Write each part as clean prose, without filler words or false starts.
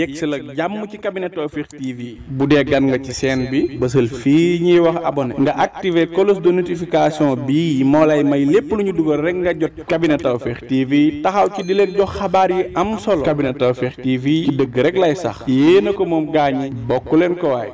yegsil ak jàmm ci cabinet Tawfekh TV bu dee gan nga ci chaîne bi bësal fii ñuy wax abonné nga activer cloche de notification bii moo lay may lépp lu ñu dugal rek nga jot cabinet Tawfekh TV taxaw ci di leen jox xabaar yi am solo cabinet Tawfekh TV ci dëgg rek lay sax yéen a ko moom gaañi bokk leen ko waay.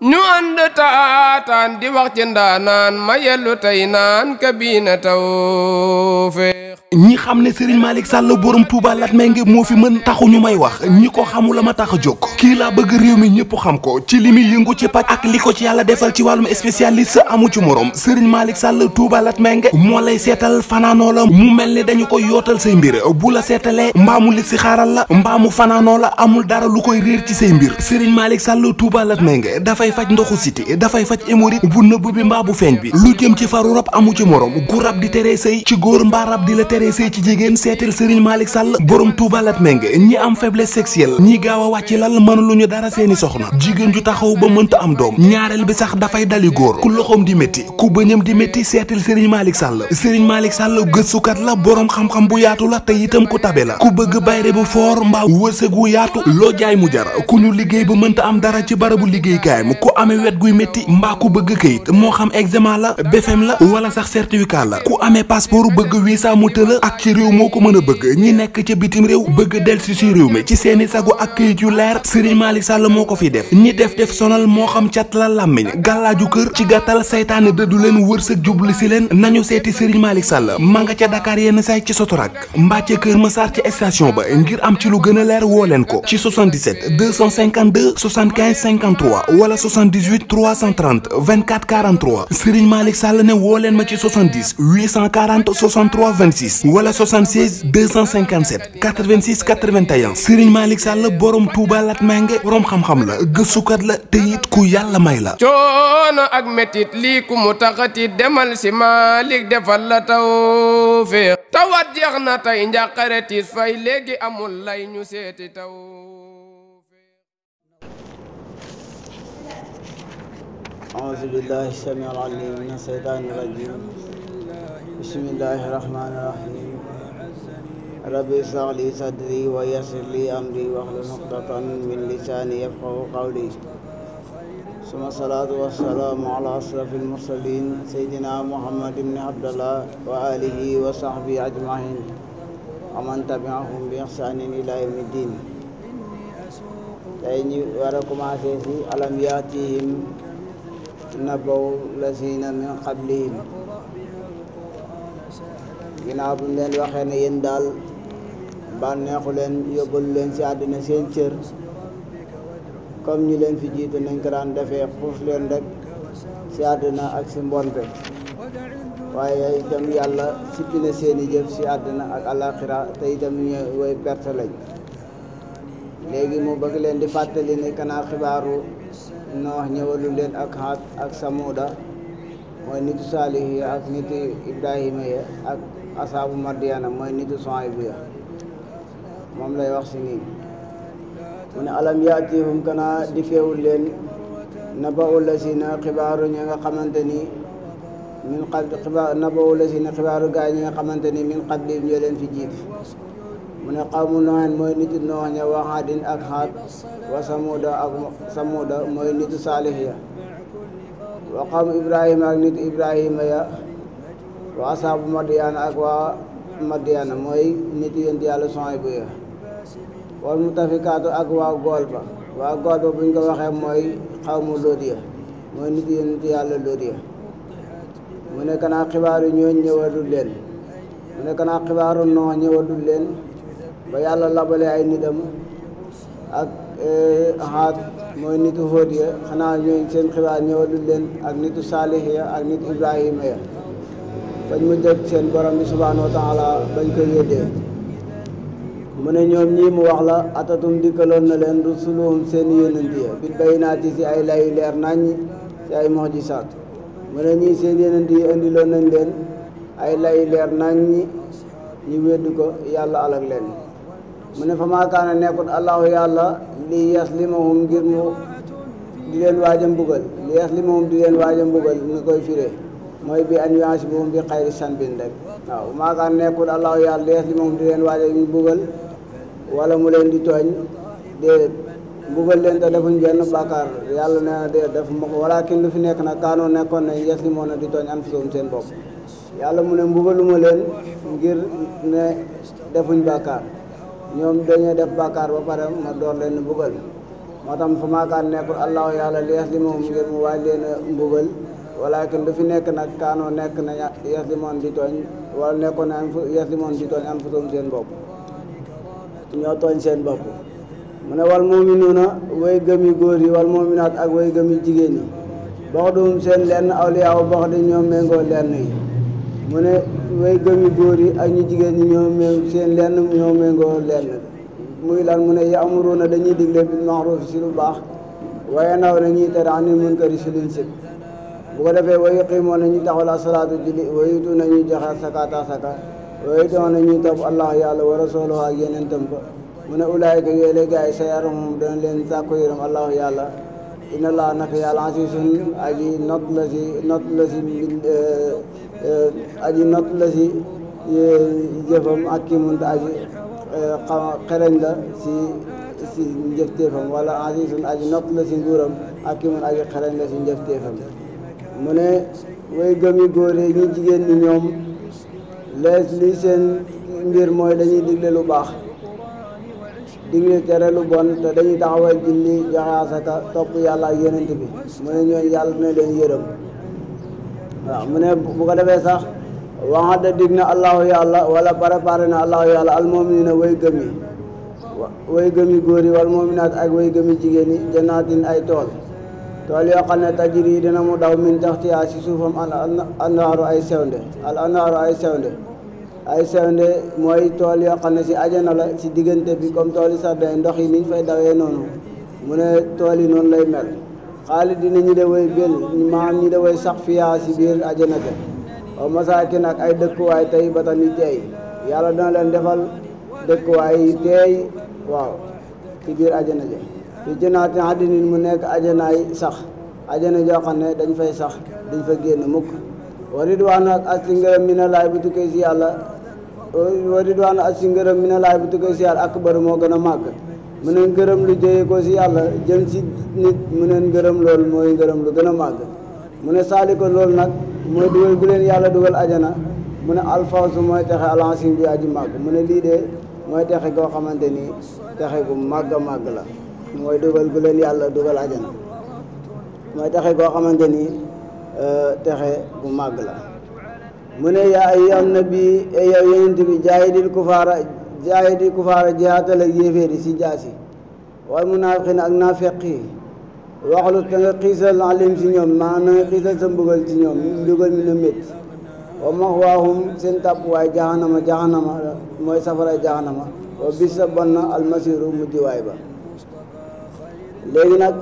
ñu ànd taataan di wax ci ndaanaan ma yellu tey naan Kabine Tawfekh. ñi xam ne Serigne Malick Sall borom Touba Latmingué moo fi mën taxu ñu may wax ñi ko xamul la ma tax a jóg kii laa bëgg réew mi ñëpp xam ko ci li muy yëngu ci paj ak li ko ci yàlla defal ci wàllum spécialiste amu ci morom Serigne Malick Sall Touba Latmingué moo lay seetal fanaanoo la mu mel ni dañu ko yootal say mbir bu la seetalee mbaa mu li si xaaral la mbaa mu fanaanoo la amul dara lu koy réer ci say mbir Serigne Malick Sall Touba Latmingué dafay faj ndoxu siti dafay faj hémorroïde bu nëbb bi mbaa bu feeñ bi lu jëm ci faru rab amu ci morom gu rab di teree sëy ci góor mbaa rab di la teree sëy ci jigéen seetal Serigne Malick Sall borom Touba Latmingué ñi am faiblesse sexuelle ñi gaaw a wàcc lal mënuluñu dara seeni soxna jigéen ju taxaw ba mënta am doom ñaareel bi sax dafay dali góor ku loxoom di métti ku bëñam di métti seetal Serigne Malick Sall Serigne Malick Sall gëstukat la borom xam-xam bu yaatu la te itam ku tabe la ku bëgg bayre bu foor mbaa wërsëg wu yaatu loo jaay mu jar ku ñu liggéey ba mënta am dara ci barabu liggéeykaayam ku amee wet guy métti mbaa ku bëgg këyit moo xam examen la BFEM la wala sax certificat la ku amee passeport bëgg visa mu tëla ak ci réew moo ko mën a bëgg ñi nekk ca bitim réew bëgg delsi si réew mi ci seeni sagu ak këyit yu leer Serigne Malick Sall moo ko fi def ñi def sonal moo xam cat la làmmiñ gàllaaju kër ci gàttal saytaane dëddu leen wërsëg jublu si leen nañu seeti Serigne Malick Sall ma nga ca Dakar yenn saay ci Sotorak mbaa ca Kër Massar ci station ba ngir am ci lu gën a leer woo leen ko ci 77 252 75 53 wala 78 330 24 43 Serigne Malick Sall ne woo leen ma ci 70 840 63 26 wala 76 257 86 81 Serigne Malick Sall borom Touba Latmingué borom xam-xam la gëstukat la te it ku yàlla may la. coono ak metit lii ku mu taxati demal si Malick defal la Tawfekh tawat jeex na tey njàqare tiis fay léegi amul lay ñu seeti Tawfekh. أعوذ بالله السميع العليم من الشيطان الرجيم بسم الله الرحمن الرحيم ربي اشرح لي صدري ويسر لي أمري واحلل عقدة من لساني يفقهوا قولي ثم الصلاة والسلام على أشرف المرسلين سيدنا محمد بن عبد الله وآله وصحبه أجمعين ومن تبعهم بإحسان إلى يوم الدين. tey ñu war a commencé ci alam yaatihim nabaw lazina min qablihim ginnaaw bu ñu leen waxee ne yéen daal bànneexu leen yóbbalu leen ci àddina seen cër comme ñu leen fi jiitu nañ ko daan defee xuus leen rek ci àddina ak ci mbonte waaye itam yàlla sippi na seeni jëf ci àddina ak alaxira te itam ñu way perte lañ léegi mu bëgg leen di fàttali ne kanaa xibaaru Noox ñëwalu leen ak Haad ak Samuuda mooy nitu Saalih ya ak nitu Ibrahima ya ak asaabu Madyana mooy nitu Suayb ya moom lay wax si nii mu ne alam yaatihum kanaa dikkeewul leen naba'u lazina xibaaru ñi nga xamante ni min qabli naba'u lazina xibaaru gaay ñi nga xamante ni min qabli ñoo leen fi jiit mu ne qawmu Noohin mooy nitu Noox ña wa Haadin ak Haad wa Samuuda mooy nitu Saalih ya wa qawmu Ibrahima ak nitu Ibrahima ya wa asaabu Madyana ak waa Madyana mooy nitu yonent yàlla Suayb ya wal mutafikaatu ak waa gool ba buñ ko waxee mooy xawmu Lóot ya mooy nitu yonent yàlla Lóot ya mu ne kanaa xibaaru ñooñ ñëwadul leen mu ne kanaa xibaaru Noox ñëwadul leen ba yàlla labale ay nitam ak Haad mooy nitu Hóod ya xanaa ñooñ seen xibaar ñëwadul leen ak nitu Saalih ya ak nitu Ibrahima ya bañ mu jëg seen borom bi subhaanahu wa taala bañ ko yéddee mu ne ñoom ñii mu wax la atatum dikkaloon na leen rusuluhum seen yonent ya bil bayyinaati si ay layu leer naññ si ay mu'jisaat mu ne ñii seen yonent yi indiloon nañ leen ay layu leer naññ ñu weddi ko yàlla alag leen mu ne fa maa kaana nekkut allahu yàlla li yaslimahum ngir mu di leen waaj a mbugal li yaslimahum di leen waaj a mbugal nga koy firee mooy bi an yuhasibuhum bi xayri sanbin rek waaw maakaan nekkul allahu yàlla lees li moom di leen waaje ñu buggal wala mu leen di tooñ déedéet buggal leen te defuñ benn bàkkaar yàlla nee na déedéet def ma ko walakin lu fi nekk nag kaanoo nekkoon nañ yes li moo na di tooñ anfusahum seen bopp yàlla mu ne mbugaluma leen ngir ne defuñ bàkkaar ñoom dañuy def bàkkaar ba pare ma door leen mbugal moo tax fa maakaan nekkul allahu yàlla lees li moom ngir mu waaj leen mbugal walakin lu fi nekk nag kaanoo nekk na yes li moon di tooñ wala nekkoon na yes li moon di tooñ anfusahum seen bopp ñoo tooñ seen bopp mu ne wal mu'minuuna way gëm yi góor yi wal mu'minaat ak way gëm yi jigéen yi baxduhum seen lenn awliyaaw bax di ñoo méngoo lenn yi mu ne way gëm yi góor yi ak ñu jigéen ñi seen lenn ñoo méngoo lenn muy lan mu ne ya'muruuna dañuy digle bil ma'ruuf si lu baax waaye naw na ñuy tere anil munkari si luñ sib bu ko defee wa yuqiimoona ñu taxawal as-salaatu julli wa yu'tuuna ñuy joxe sakaata saka wa yu'tuuna ñuy topp allah yàlla wa rasuuluhu ak yeneen tam ba mu ne ulaayika yooyu la gaay sayarhum dana leen sàkku yërëm allahu yàlla inna allah naka yàlla asiisun aji not la si jëfam ak ki munta aji xereñ la si njëfteefam wala asiisun aji not la si nguuram ak ki mun aji xereñ la si njëfteefam mu ne way gëm yi góor yi ñi jigéen ñi ñoom lees li seen mbir mooy dañuy digle lu baax digle tere lu bon te dañuy taxawal julli joxe asaka topp yàlla ak yonent bi mu ne ñooñu yàlla dina leen yërëm waaw mu ne bu ko defee sax waxada dig na allahu yàlla wala préparé na allahu yàlla almu'miniina way gëm yi góor yi wal mu'minaat ak way gëm yi jigéen yi jannaatin ay tool yoo xam ne tajri dina mu daw min taxtihaa si suufam al anhaaru ay sewnde mooy tool yoo xam ne si ajana la si diggante bi comme tool yi sax day ndox yi niñ fay dawee noonu mu ne tool yi noonu lay mel xaalidina ñi de way bél maanaam ñi de way sax fiyaa si biir ajana ja wa masaakin ak ay dëkkuwaay tey batan yu teey yàlla dina leen defal dëkkuwaay yu teey waaw si biir ajana ja fi jannaati adnin mu nekk ajanaay sax ajana joo xam ne dañ fay sax dañ fa génn mukk wa ridwaan ak si ngërëm mi na laay bu tukkee si yàlla wa ridwaan ak si ngërëm mi na laay bu tukkee si yàlla akbar moo gën a màgg mu ne ngërëm lu jógee ko si yàlla jëm si nit mu ne ngërëm loolu mooy ngërëm lu gën a màgg mu ne saali ko loolu nag mooy dugal gu leen yàlla dugal ajana mu ne alfawsu mooy texe alansim bi aji màgg mu ne lii de mooy texe goo xamante ni texe gu màgg a màgg la mooy dugal gu leen yàlla dugal ajana mooy texe goo xamante ni texe gu màgg la mu ne yaa ayyuhan nabi yow yonent bi jaahidil kufaara jihaatal ak yéeféeri si jaasi wal munaafiqiin ak naafeq yi waxlu te nga xiisal alim si ñoom maa na nga xiisal sa mbugal ci ñoom mbugal mi na métti wa maxwaahum seen tàppuwaay jahanama mooy safara jahanama wa bis sa bon na almasiru mujjuwaay ba léegi nag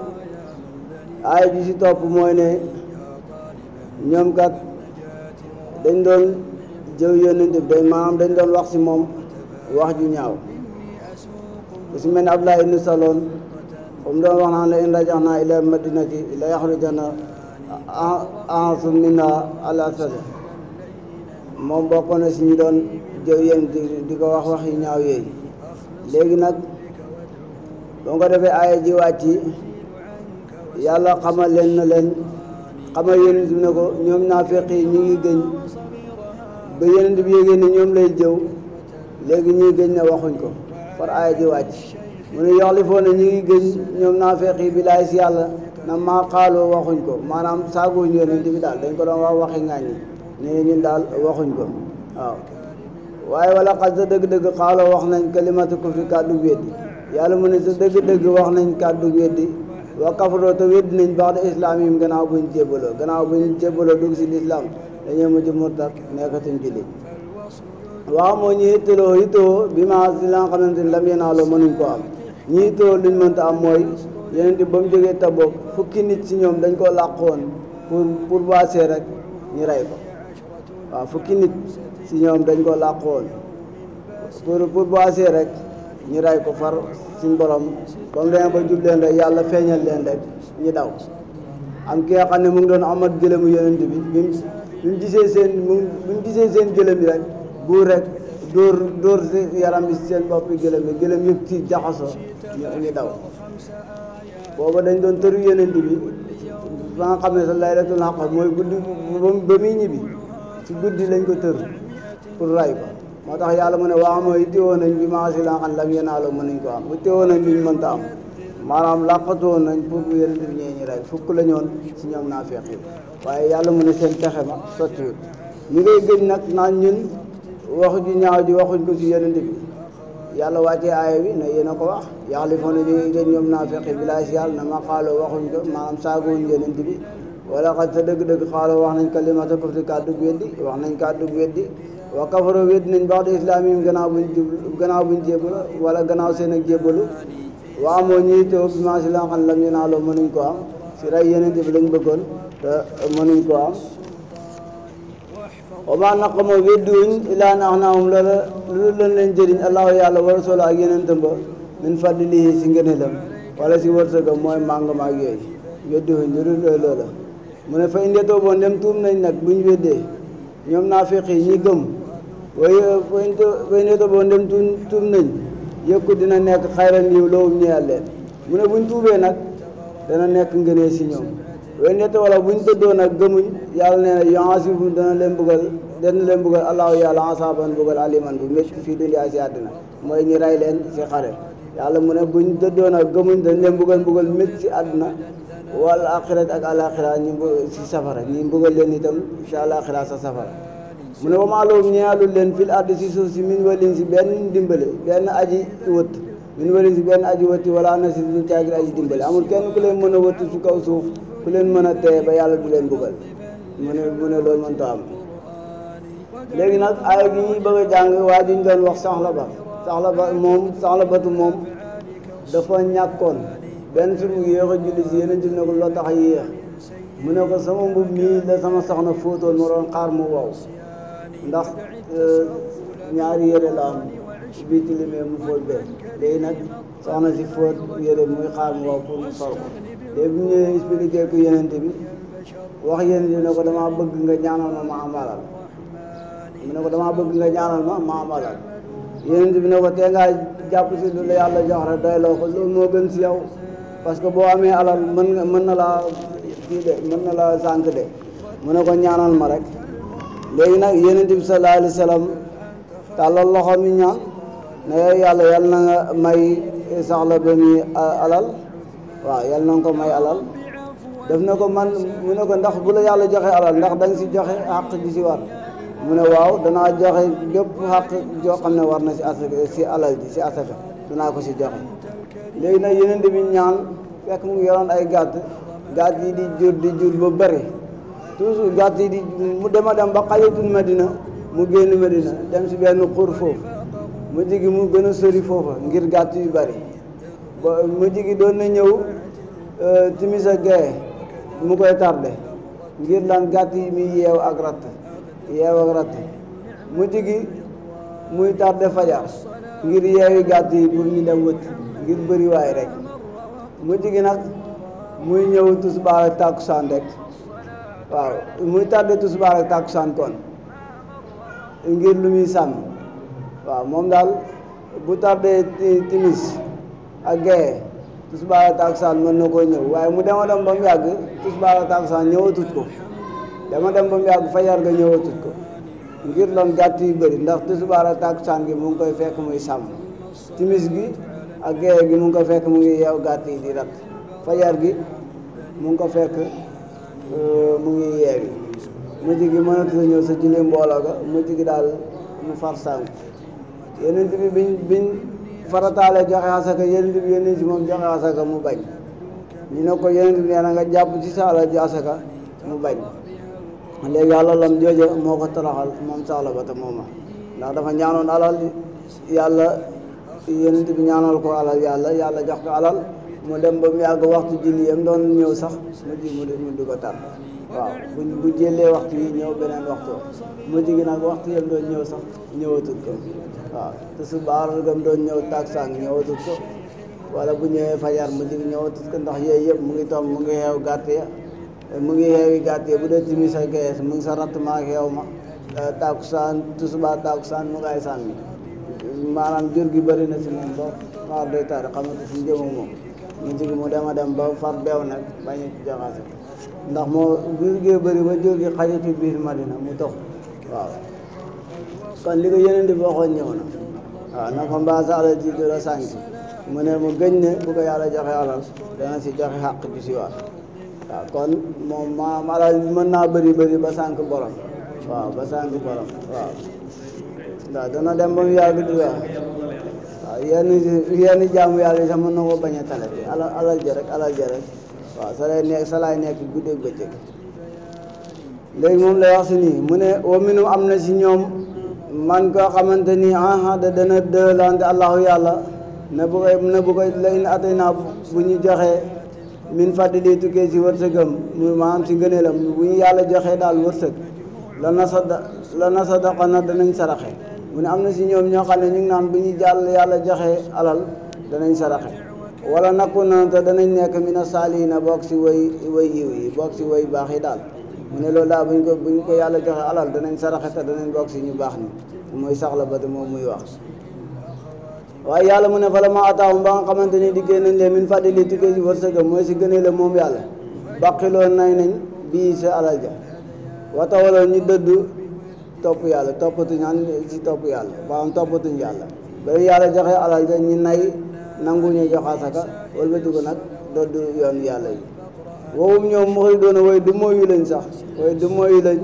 aaya ji si topp mooy ne ñoom kat dañ doon jëw yonent bi maanaam dañ doon wax si moom wax ju ñaaw bu si mel ne Abdullah ibn Saloon comme doon wax naan la in rajaxnaa ila madinati la yaxrujanna a'zu minhaa al-azal moom bokk na si ñu doon jëw yonent di ko wax yu ñaaw yooyu léegi nag boo ko defee aaya ji wàcc yàlla xamal leen na leen xamal yonent bi ne ko ñoom naafeq yi ñu ngi gëñ ba yonent bi yégée ne ñoom lay jëw léegi ñuy gëñ ne waxuñ ko far aaya ji wàcc mu ne yoxlifoo ne ñu ngi gëñ ñoom naafeq yi bilaay si yàlla na maa xaaloo waxuñ ko maanaam saaguñ yonent bi daal dañ ko doon wax waxi ngaañi ne ñun daal waxuñ ko waaw waaye wala xas sa dëgg-dëgg xaaloo wax nañ kalimatu kufri kàddu weddi yàlla mu ne sa dëgg-dëgg wax nañ kàddu weddi wa kafaroo te weddi nañ baax de islaam yi gannaaw buñ jébbaloo dugg si lislaam dañoo mujj murtat nekkatuñ jullit waaw moo ñu hittoo bi ma si la nga xamante ni lam yenaaloo mënuñ koo am ñi hittoo luñ mënta am mooy yeneen ba mu jógee Tabuk fukki nit si ñoom dañ koo làqoon pour boisee rek ñu rey ko waaw fukki nit si ñoom dañ koo làqoon pour boisee rek ñu rey ko far suñ borom ba mu demee ba jub leen rek yàlla feeñal leen rek ñu daw am ki nga xam ne mu ngi doon amat gëlëmu yonent bi buñ gisee seen gëlëm yi rek buur rek dóor yaram bi seen boppi gëlëm yi gëlëm yëpp ci jaxasoo ñu daw. booba dañ doon tëru yeneen bi ba nga xam ne sa laylatul xaqar mooy guddi ba muy ñibbi ci guddi lañ ko tër pour ray ko. moo tax yàlla mu ne waa mooy téewoon nañ bi maasi la xam lam yenaaloo mën nañ ko am bu téewoon nañ luñ mënta am maanaam làqatoon nañ pour bu yeneen bi ñee ñi rey fukk la ñoon si ñoom naa feex yi waaye yàlla mu ne seen pexe ma sottiwut ñu ngay gëj nag naan ñun wax ju ñaaw ji waxuñ ko si yeneen bi yàlla wàccee aaya bi ne yéen a ko wax yaxlifoon na ñu gën ñoom naa feex yi bilaay si yàlla na ma xaaloo waxuñ ko maanaam saagowuñ yeneen bi wala xat sa dëgg-dëgg xaaloo wax nañ kalimata kufri kàddu weddi wax nañ kàddu weddi wa kafaro wedd nañ baax de islaam yi gannaaw buñ jébbalu wala gannaaw seen ak jébbalu waa moo ñuy teew bi maa si la xam lam yenaaloo mënuñ ko am si rey yeneen bi lañ bëggoon te mënuñ ko am wa maa naqamoo weddiwuñ illaa an agnaahum loola lu lan leen jëriñ allahu yàlla wa rasuuluhu ak yeneen tëmba min fadlihi si ngëneelam wala si wërsëgam mooy màngam ak yooyu weddiwuñ lu dul loola mu ne fa indetoo boo ndem tuum nañ nag buñ weddee ñoom naafiq yi ñi gëm way neto boo ndem tuum nañ yëkku dina nekk xayran yiw lowum ñeyal leen mu ne buñ tuubee nag dana nekk ngënee si ñoom way neto wala buñ dëddoo nag gëmuñ yàlla nee na yu'azibuhum dana leen bëggal allahu yàlla asaban bëggal aliman bu métti fii dunyaa si àddina mooy ñi rey leen si xare yàlla mu ne buñ dëddoo nag gëmuñ dañ leen bëggal métti si àddina wal axirat ak alaxira ñi si safara ñi bëggal leen itam si alaxira sa safara mu ne wamaa lahum ñeelul leen fil ardi si suuf si min walin si benn dimbale benn aji wëtt min walin si benn aji wëtti wala nasir duñ caagir aji dimbale amul kenn ku leen mën a wëtt si kaw suuf ku leen mën a teye ba yàlla du leen bëggal mu ne loolu mënta am léegi nag aaya gi ñuy bëgg a jàng waa juñ doon wax saxlabatu moom dafa ñàkkoon benn sur mu yéex a julli si yeneen jul ne ko loo tax a yéex mu ne ko sama mbub mii la sama soxna fóotoon ma doon xaar mu wow ndax ñaari yére la am bii tilimee mu fóot bee léegi nag soxna si fóot yére muy xaar mu wow pour mu sol ko léegi bu ñëwee expliqué ko yenente bi wax yenente bi ne ko damaa bëgg nga ñaanal ma am alal mu ne ko damaa bëgg nga ñaanal ma am alal yenente bi ne ko tee ngaa jàpp si lu la yàlla jox rek doy loo ko loolu moo gën si yow parce que boo amee alal mën na laa mën na la sànq de mu ne ko ñaanal ma rek léegi nag yonent bi sallallahu alayhi wa sallam tàllal loxo mi ñaan ne yàlla yal na nga may saxla ba mi alal waaw yal na nga ko may alal def na ko man mu ne ko ndax bu la yàlla joxe alal ndax da nga si joxe xàq ji si war mu ne waaw danaa joxe bépp xàq joo xam ne war na si asaka si alal ji si asaka danaa ko si joxe léegi nag yonent bi ñaan fekk mu ngi yoroon ay gàtt yi di jur ba bëri toujours gàtt yi di mu dem ba xajatul Medina mu génn Medina dem si benn xur foofu mu jigi mu gën a sori foofa ngir gàtt yu bëri ba mu jigi doon na ñëw timis ak gaye mu koy tardé ngir lan gàtt yi muy yeew ak ratt mu jigi muy tardé fajar ngir yeewi gàtt yi pour ñu dem wët ngir bëri waay rek mu jigi nag muy ñëw tisbaar ak tàkkusaan rek waaw muy tardé tisbaar ak tàkkusaan kon ngir lu muy sàmm waaw moom daal bu tardé timis ak gaye tisbaar ak tàkkusaan mën na koo ñëw waaye mu dema dem ba mu yàgg tisbaar ak tàkkusaan ñëwatut ko dama dem ba mu yàgg fajar ga ñëwatut ko ngir lan gàtt yu bëri ndax tisbaar ak tàkkusaan gi mu ngi koy fekk muy sàmm timis gi ak gaye gi mu ngi koy fekk mu ngi yeew gàtt yi di rat fajar gi mu ngi ko fekk mu ngi yeewi mujj gi mënatu la ñëw sa julli mbooloo ga mujj gi daal mu far sànq yeneen bi biñ farataale joxe asaka yeneen bi yeneen si moom joxe asaka mu bañ ñu ne ko yeneen bi nee na nga jàpp ci sa alal ji asaka mu bañ léegi alalam jooja moo ko toroxal moom Saxlabata mooma ndax dafa ñaanoon alal yàlla yeneen bi ñaanal ko alal yàlla jox ko alal mu dem ba mu yàgg waxtu julli yam doon ñëw sax mu di ko tar waaw bu jëlee waxtu yi ñëw beneen waxtu mujj gi nag waxtu yam doon ñëw sax ñëwatut ko waaw te su baar gam doon ñëw taksaan ñëwatut ko wala bu ñëwee fajar mujj gi ñëwatut ko ndax yooyu yëpp mu ngi toog mu ngi xeew gàtt ya mu ngi xeewi gàtt yi bu dee timis ak gees mu ngi sa ratt maa xeew ma takusaan tusuba takusaan mu ngay sànni maanaam jur gi bëri na si moom ba maar day taari xamante fu mu jëm ak moom ñu jigi mu dem a dem ba far beew nag bañu jaxase ndax moo jur gi bëri ba jur gi xajatu biir Madina mu tox waaw kon li ko yeneen di waxoon ñëw na waaw na ko mbaa sa alal ji du la sànki mu ne mu gëñ ne bu ko yàlla joxe alal dana si joxe xàq bi si waat waaw kon moom maam alal mën naa bëri ba sànk borom waaw ba sànk borom waaw dana dem ba mu yàgg du weex waaw yenn jaamu yàlla yi sax mën na ko bañ a tale bi alal ja rek waaw sa lay nekk guddeeg bëccëg léegi moom lay wax si nii mu ne wa minum am na si ñoom man koo xamante ni da dana dëlante allahu yàlla ne bu koy la in atay naa bu ñu joxee min fàddili tukkee si wërsëgam mu maanaam si ngëneelam bu ñu yàlla joxee daal wërsëg la na sadaqa na danañ saraxe mu ne am na si ñoom ñoo xam ne ñu ngi naan bu ñu yàlla joxee alal danañ saraxe wala nakku na te danañ nekk mina saaliina bokk si way yiw yi bokk si way baax yi daal mu ne loolu daal bu ñu ko yàlla joxe alal danañ saraxe te danañ bokk si ñu baax ni mooy saxla ba te moom muy wax waaye yàlla mu ne fa la ma ataawum ba nga xamante ni diggée nañ leen min fàddili tukkee si wërsëgam mooy si gënee la moom yàlla baqiloon nañ bii sa alal ja watawaloon ñu dëddu topp yàlla toppatuñ an si topp yàlla maanaam toppatuñ yàlla ba yàlla joxe alal ja ñu nay nanguñu joxaasaka wëlbatiku nag dëddu yoon yàlla yi woowum ñoom moxli doona way du mooyu lañ sax way du mooyu lañ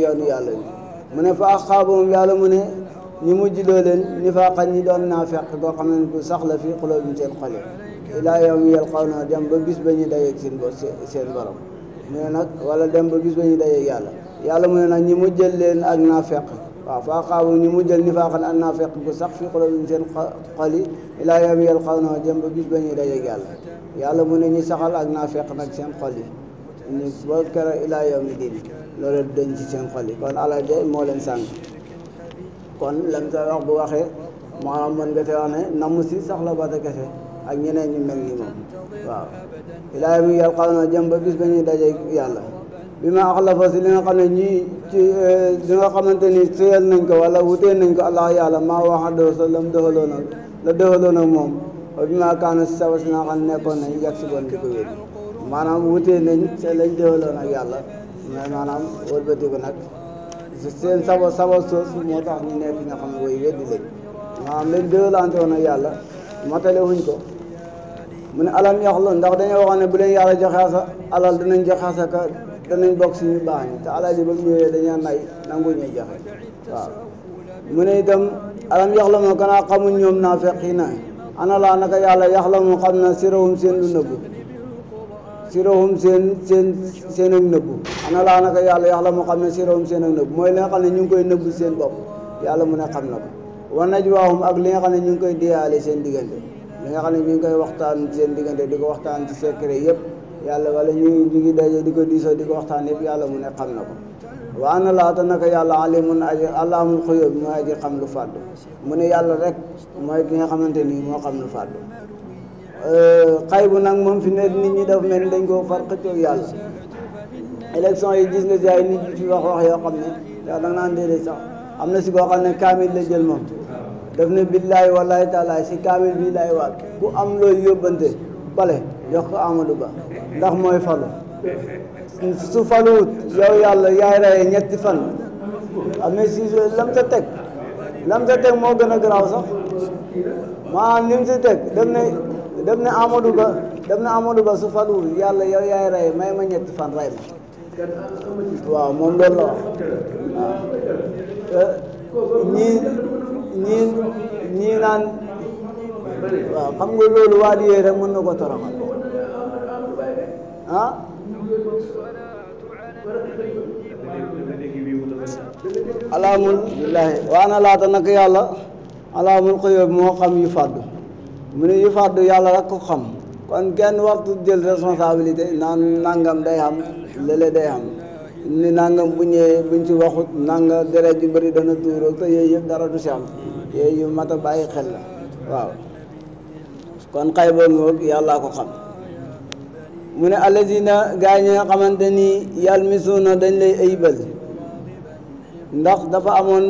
yoonu yàlla yi mu ne fa axaabahum yàlla mu ne ñu mujj doo leen nifaaqan ñi doon naafeq koo xam ne ku sax la fii xuluubihim seen xol ilaa yawmi yalqawnahu dem ba bis ba ñu dajeeg seen borom mu ne nag wala dem ba bis ba ñu dajeeg yàlla mu ne nag ñi mujjal leen ak naafeq waaw fa axaabahum ñu mujjal nifaaqan ak naafeq ku sax fii xuluubihim seen xol yi ilaa yawmi yalqawnahu dem ba bis ba ñu dajeeg yàlla mu ne ñi saxal ak naafeq nag seen xol yi ñu ba keroog ilaa yawmi diin loolu dañ ci seen xol yi kon alal de moo leen sànq kon lam koy wax bu waxee maanaam mën nga te wax ne namm si saxla ba te kese ak ñeneen ñu mel ni moom waaw ilaa yawmi yalqawnahu jëm ba bis ba ñuy daje yàlla bi ma axlafa si li nga xam ne ñii ci li nga xamante ni sëyal nañ ko wala wutee nañ ko allah yàlla maa waxadoo sa lam dëxaloon ak moom wa bi ma kaana si sawa si nga xam ne nekkoon nañ yàgg si bon di ko wéet maanaam wutee nañ se lañ dëxaloon ak yàlla mais maanaam wëlbati ko nag seen saba soos moo tax ñu nekk nga xam ne way weddi lañ maanaam lañ dëxalante woon ak yàlla matale wuñ ko mu ne alam yaxlu ndax dañoo waxoon ne bu leen yàlla joxee sa alal danañ joxe sa ka danañ bokk si ñu baax ñi te alal ji ba mu ñëwee dañoo nay nangu ñuy joxe waaw mu ne itam alam yaxlu moo kanaa xamuñ ñoom naa fekk na ana laa naka yàlla yaxla mu xam na sirawum seen lu nëbbu sirawum seen ak nëbbu ana laa naka yàlla yaxla mu xam ne sirawum seen ak nëbbu mooy li nga xam ne ñu ngi koy nëbbu seen bopp yàlla mu ne xam na ko wa najwaahum ak li nga xam ne ñu ngi koy diyaale seen diggante li nga xam ne ñu ngi koy waxtaan seen diggante di ko waxtaan ci secret yëpp yàlla wala ñu ngi daje di ko diisoo di ko waxtaan yëpp yàlla mu ne xam na ko wa ana laata naka yàlla alimun aji allaamul xuyóob mooy aji xam lu fàddu mu ne yàlla rek mooy ki nga xamante nii moo xam lu fàddu xay bu nag moom fi ne nit ñi daf mel ni dañ koo far xëccoog yàlla élection yi gis nga si ay nit ñi fi wax yoo xam ne yow da nga naan déedéet sax am na si koo xam ne kaamil la jël moom daf ne billaahi wallaahi taala si kaamil bii laay waat ku am looy yóbbante bale jox ko Amadou Ba ndax mooy falu su faluwut yow yàlla yaay reye ñetti fan am na si lam sa teg moo gën a garaaw sax maanaam lim si teg dem ne Amadou Ba su faluwul yàlla yow yaay reye may ma ñetti fan rey ma waaw moom loolu la wax waaw ñii naan waaw xam nga loolu waa di yee rek mën na ko toroxal ah alaamul billaahi waana laata nag yàlla alaamul xëyóob moo xam yu fàddu mu ne yu fàddu yàlla rek ko xam kon kenn wartu jël responsabilité naan nangam day xam lële day xam ni nangam bu ñëwee buñ ci waxut nanga deret ju bëri dana tuuroo te yooyu yëpp dara du si am yooyu yu mat a bàyyi xel la waaw kon xay boo ngoog yàllaa ko xam mu ne allazina gaa ñi nga xamante ni yalmisuuna dañ lay ayibal ndax dafa amoon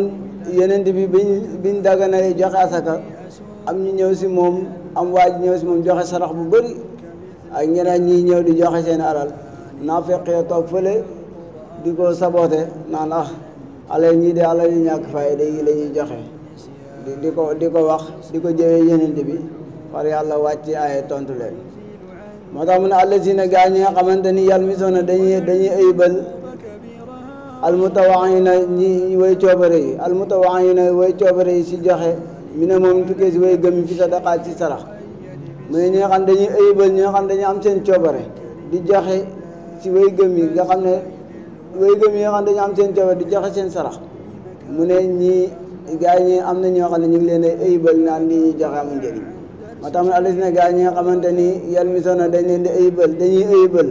yeneen bi biñ daganale joxe asaka am ñu ñëw si moom am waaj ñëw si moom joxe sarax bu bëri ak ñeneen ñi ñëw di joxe seen alal naa fekkee toog fële di ko saboote naan alal ñii de alal yi ñàkk fayda yi la ñuy joxe di ko wax di ko jëwee yeneen bi far yàlla wàcc ay tontu leen moo tax mu ne allazina gaa ñi nga xamante ni yalmisuuna dañuy ayibal almutawaina ñi way coobare yi almutawaina way coobare yi si joxe mi ne moom tukkee si way gëm fi sadaqaat ci sarax mu ne ñi nga xam dañuy ayibal ñi nga xam dañuy am seen coobare di joxe si way gëm yi nga xam ne way gëm yi nga xam dañu am seen coobare di joxe seen sarax mu ne ñii gaa ñi am na ñoo xam ne ñu ngi leen di ayibal naan lii ñuy joxe amul njëriñ moo tax mu ne allazina gaa ñi nga xamante ni yalmisuuna dañ leen di ayibal dañuy ayibal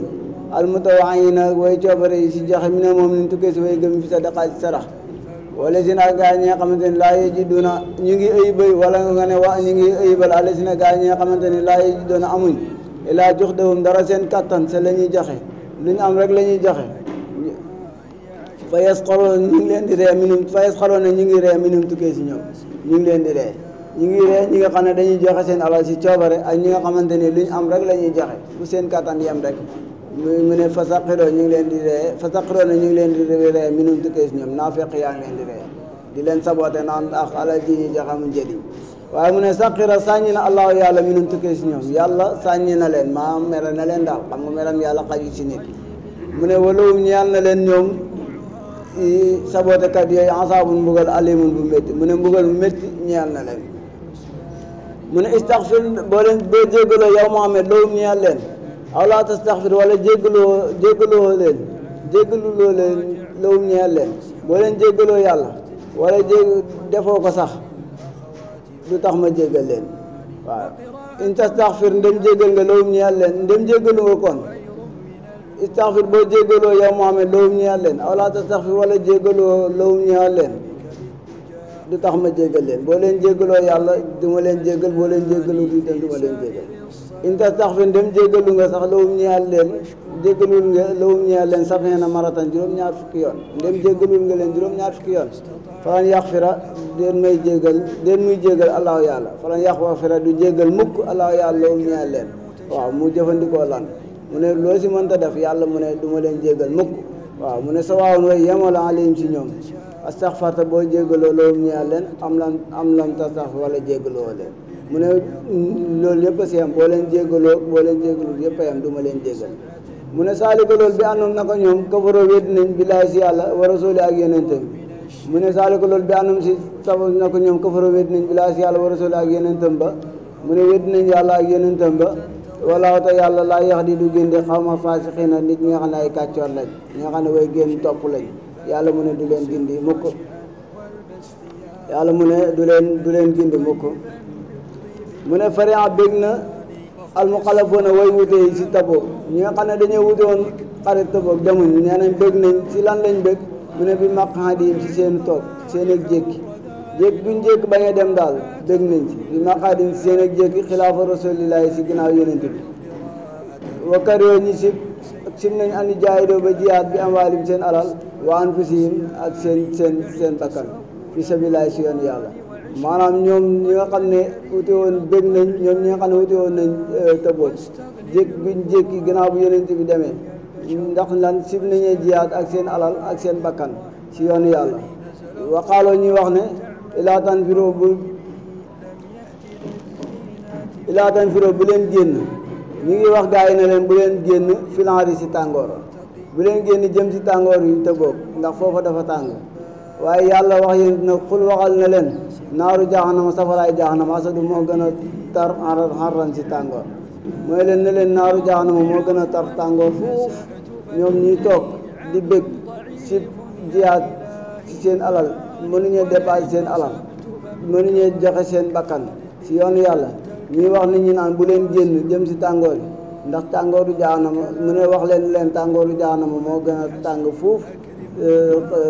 almutawaina way coobare yi si joxe mi ne moom lañ tukkee si way gëm fi sadaqaat ci sarax wala si na gaa ñi nga xamante ni laa yajiduna ñu ngi ayibal wala nga ne ñu ngi ayibal allazina gaa ñi nga xamante ni laa yajiduna amuñ ilaa juhdahum dara seen kattan sa la ñuy joxe lu ñu am rek la ñuy joxe fa yasxaroon ñu ngi leen di ree minum fa yasxaroon ne ñu ngi ree minum tukkee si ñoom ñu ngi leen di ree ñu ngi ree ñi nga xam ne dañuy joxe seen alal si coobare ak ñi nga xamante ni lu ñu am rek la ñuy joxe fu seen kattan yem rek mu ne fa saqiroo ñu ngi leen di ree fa saqiroo ne ñu ngi leen di ree minum tukkee si ñoom naafeq yaa ngi leen di ree di leen saboote naan alal ji ñuy joxe amul njëriñ waaye mu ne saqira sàññi na allahu yàlla minum tukkee si ñoom yàlla sàññi na leen maa mere na leen daal xam nga meram yàlla xaju si nit mu ne walawum ñeel na leen ñoom sabootekat yooyu asaabun mbugal alimun bu métti mu ne mbugal bu métti ñeel na leen mu ne istaxfir boo jéggaloo yow Muhammad lawum ñeel leen aw laa tastaxfir wala jéggaloo leen lawum ñeel leen boo leen jéggaloo yàlla wala defoo ko sax du tax ma jéggal leen waaw in tastaxfir ndem jéggal nga lawum ñeel leen ndem jéggalu nga kon istaxfir boo jéggaloo yow Muhammad lawum ñeel leen aw laa tastaxfir wala jéggaloo lawum ñeel leen du tax ma jéggal leen boo leen jéggaloo yàlla du ma leen jéggal boo leen jéggalu du itam du ma leen jéggal in tastaxfir ndem jéggalu nga sax lawum ñeel leen jéggalul nga lawum ñeel leen safiina maratan juróom-ñaar fukki yoon ndem jéggalul nga leen juróom-ñaar fukki yoon falan yaxfira den muy jéggal allahu yàlla falan yaxfira du jéggal mukk allahu yàlla lawum ñeel leen waaw mu jëfandikoo lan mu ne loo si mënta def yàlla mu ne du ma leen jéggal mukk waaw mu ne sawaawun way yemoo la alayhim si ñoom astaxfarta boo jéggaloo lawum ñeel leen am lam tastaxfir wala jéggaloo leen mu ne loolu yëpp a si yam boo leen jéggaloo boo leen jéggalul yëpp a yam du ma leen jéggal mu ne saalika loolu bi àndoon na ko ñoom kafaroo wedd nañ billaahi si yàlla wa rasuuli ak yonentam mu ne saalika loolu bi àndoon si sabab na ko ñoom kafaroo wedd nañ billaahi si yàlla wa rasuuli ak yonentam ba mu ne wedd nañ yàlla ak yonentam ba walaahu te yàlla laa yax di du génde xawma faasixiina nit ñi nga xam ne ay kàccoor lañ ñi nga xam ne way génn topp lañ yàlla mu ne du leen gindi mukk yàlla mu ne du leen gindi mukk mu ne fariha bég na almuxalafoona way wute yi si Tabuk ñi nga xam ne dañoo wute woon xarit Tabuk demuñ nee nañ bég nañ si lan lañ bég mu ne bi maqaadihim si seen toog seen ak jékki buñ jékki bañ a dem daal bég nañ ci bi maqaadihim si seen ak jékki xilaafa rasulillahi si ginnaaw yonent bi wakar yoo ñi sim nañ andi jaayidoo ba jihaad bi amwaalim seen alal wa anfusihim ak seen bakkan fi sabilillahi si yoon yàlla maanaam ñoom ñi nga xam ne wuti woon bég nañ ñoom ñi nga xam ne wuti woon nañ Tabuk buñ jékki gannaaw bu yonent bi demee ndax lan sib nañee jihaad ak seen alal ak seen bakkan si yoonu yàlla waxaaloo ñuy wax ne ilaa tanfiroo bu leen génn ñu ngi wax gaa yi ne leen bu leen génn filanri si tàngoor bu leen génn jëm si tàngoor yu Tabuk ndax foofa dafa tàng waaye yàlla wax yéen na xul waxal na leen naaru jaxanama safaraay jaxanama asadu moo gën a tar xarran si tàngoor mooy leen ne leen naaru jaxanama moo gën a tar tàngoor fuuf ñoom ñuy toog di bëgg si jihaad si seen alal mënuñee dépassé seen alal mënuñee joxe seen bakkan si yoonu yàlla ñuy wax nit ñi naan bu leen génn jëm si tàngoor yi ndax tàngooru jaxanama mu ne wax leen tàngooru jaxanama moo gën a tàng fuuf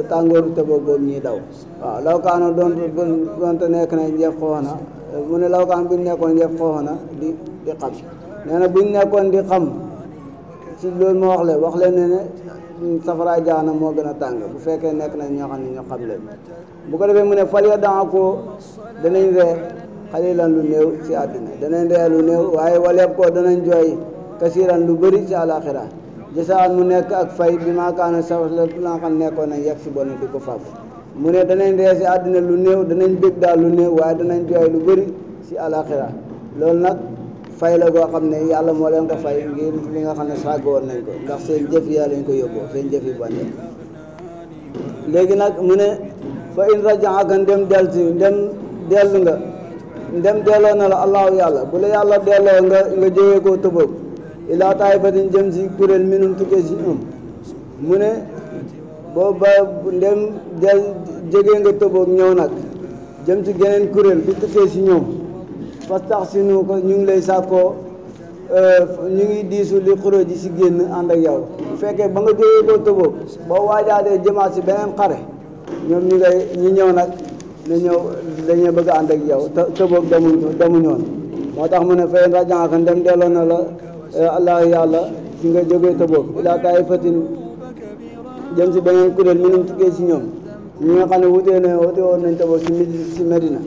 tàngooru Tabuk boobu ñuy daw waaw lawkaano doonte nekk na njëf xooxna mu ne lawkaan buñ nekkoon njëf xooxna di xam nee na buñ nekkoon di xam ci loolu ma wax leen ne safaraay jaanam moo gën a tàng bu fekkee nekk nañ ñoo xam ne ñoo xam leen bu ko defee mu ne fal ya daa ko danañ ree xalilan lu néew ci àddina danañ ree lu néew waaye waleeb ko danañ jooy kasiran lu bëri ci àlaxira jësaan mu nekk ak fay bi maakaana sawas la nga xam nekkoon nañ yegg si bon di ko fàgg mu ne danañ ree si àddina lu néew danañ bég daal lu néew waaye danañ jooy lu bëri si àlaxira loolu nag fay la goo xam ne yàlla moo leen ko fay ngir li nga xam ne sàgg woon nañ ko ndax seen jëf yi lañ ko yóbboo seen jëf yi bande léegi nag mu ne fa in rajaaka ndem delloo na la allahu yàlla bu la yàlla delloo nga jógee koo tëboog ilaa taifatin jëm si kuréel minum tukkee si mu ne boo ba ndem jógee nga tëboog ñëw nag jëm si geneen kuréel bi tukkee si ñoom fastaxsinu ko ñu ngi lay sàkkoo ñu ngi diisu li xuró ji si génn ànd ak yow bu fekkee ba nga jógee koo tëboog boo waajaatee jëmaat si beneen xare ñoom ñu ñëw nag ne ñëw dañuy bëgg a ànd ak yow tëboog demuñoon moo tax mu ne fay rajanka ndem delloo na la allah yàlla si nga jógee tëboog ilaa taifatin jëm si beneen kuréel minum tukkee si ñoom ñi nga xam ne wute woon nañ tëboog si Medina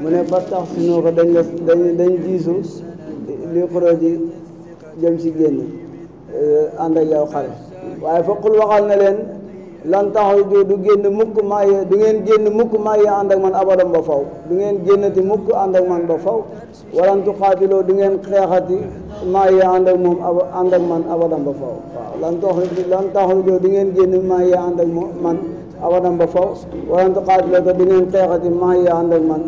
mu ne ba tax si noo ko dañ diisu li xuró ji jëm si génn ànd ak yow xare waaye foqul waxal na leen lan taxaw du génn mukk maa yee du ngeen génn mukk maa yee ànd ak man abadan ba faw du ngeen génnati mukk ànd ak man ba faw walantu xaatiloo du ngeen xeexati maa yee ànd ak moom ànd ak man abadan ba faw waaw lan taxaw du ngeen génn maa yee ànd ak man abadan ba faw walantu xaatiloo te du ngeen xeexati maa yee ànd ak man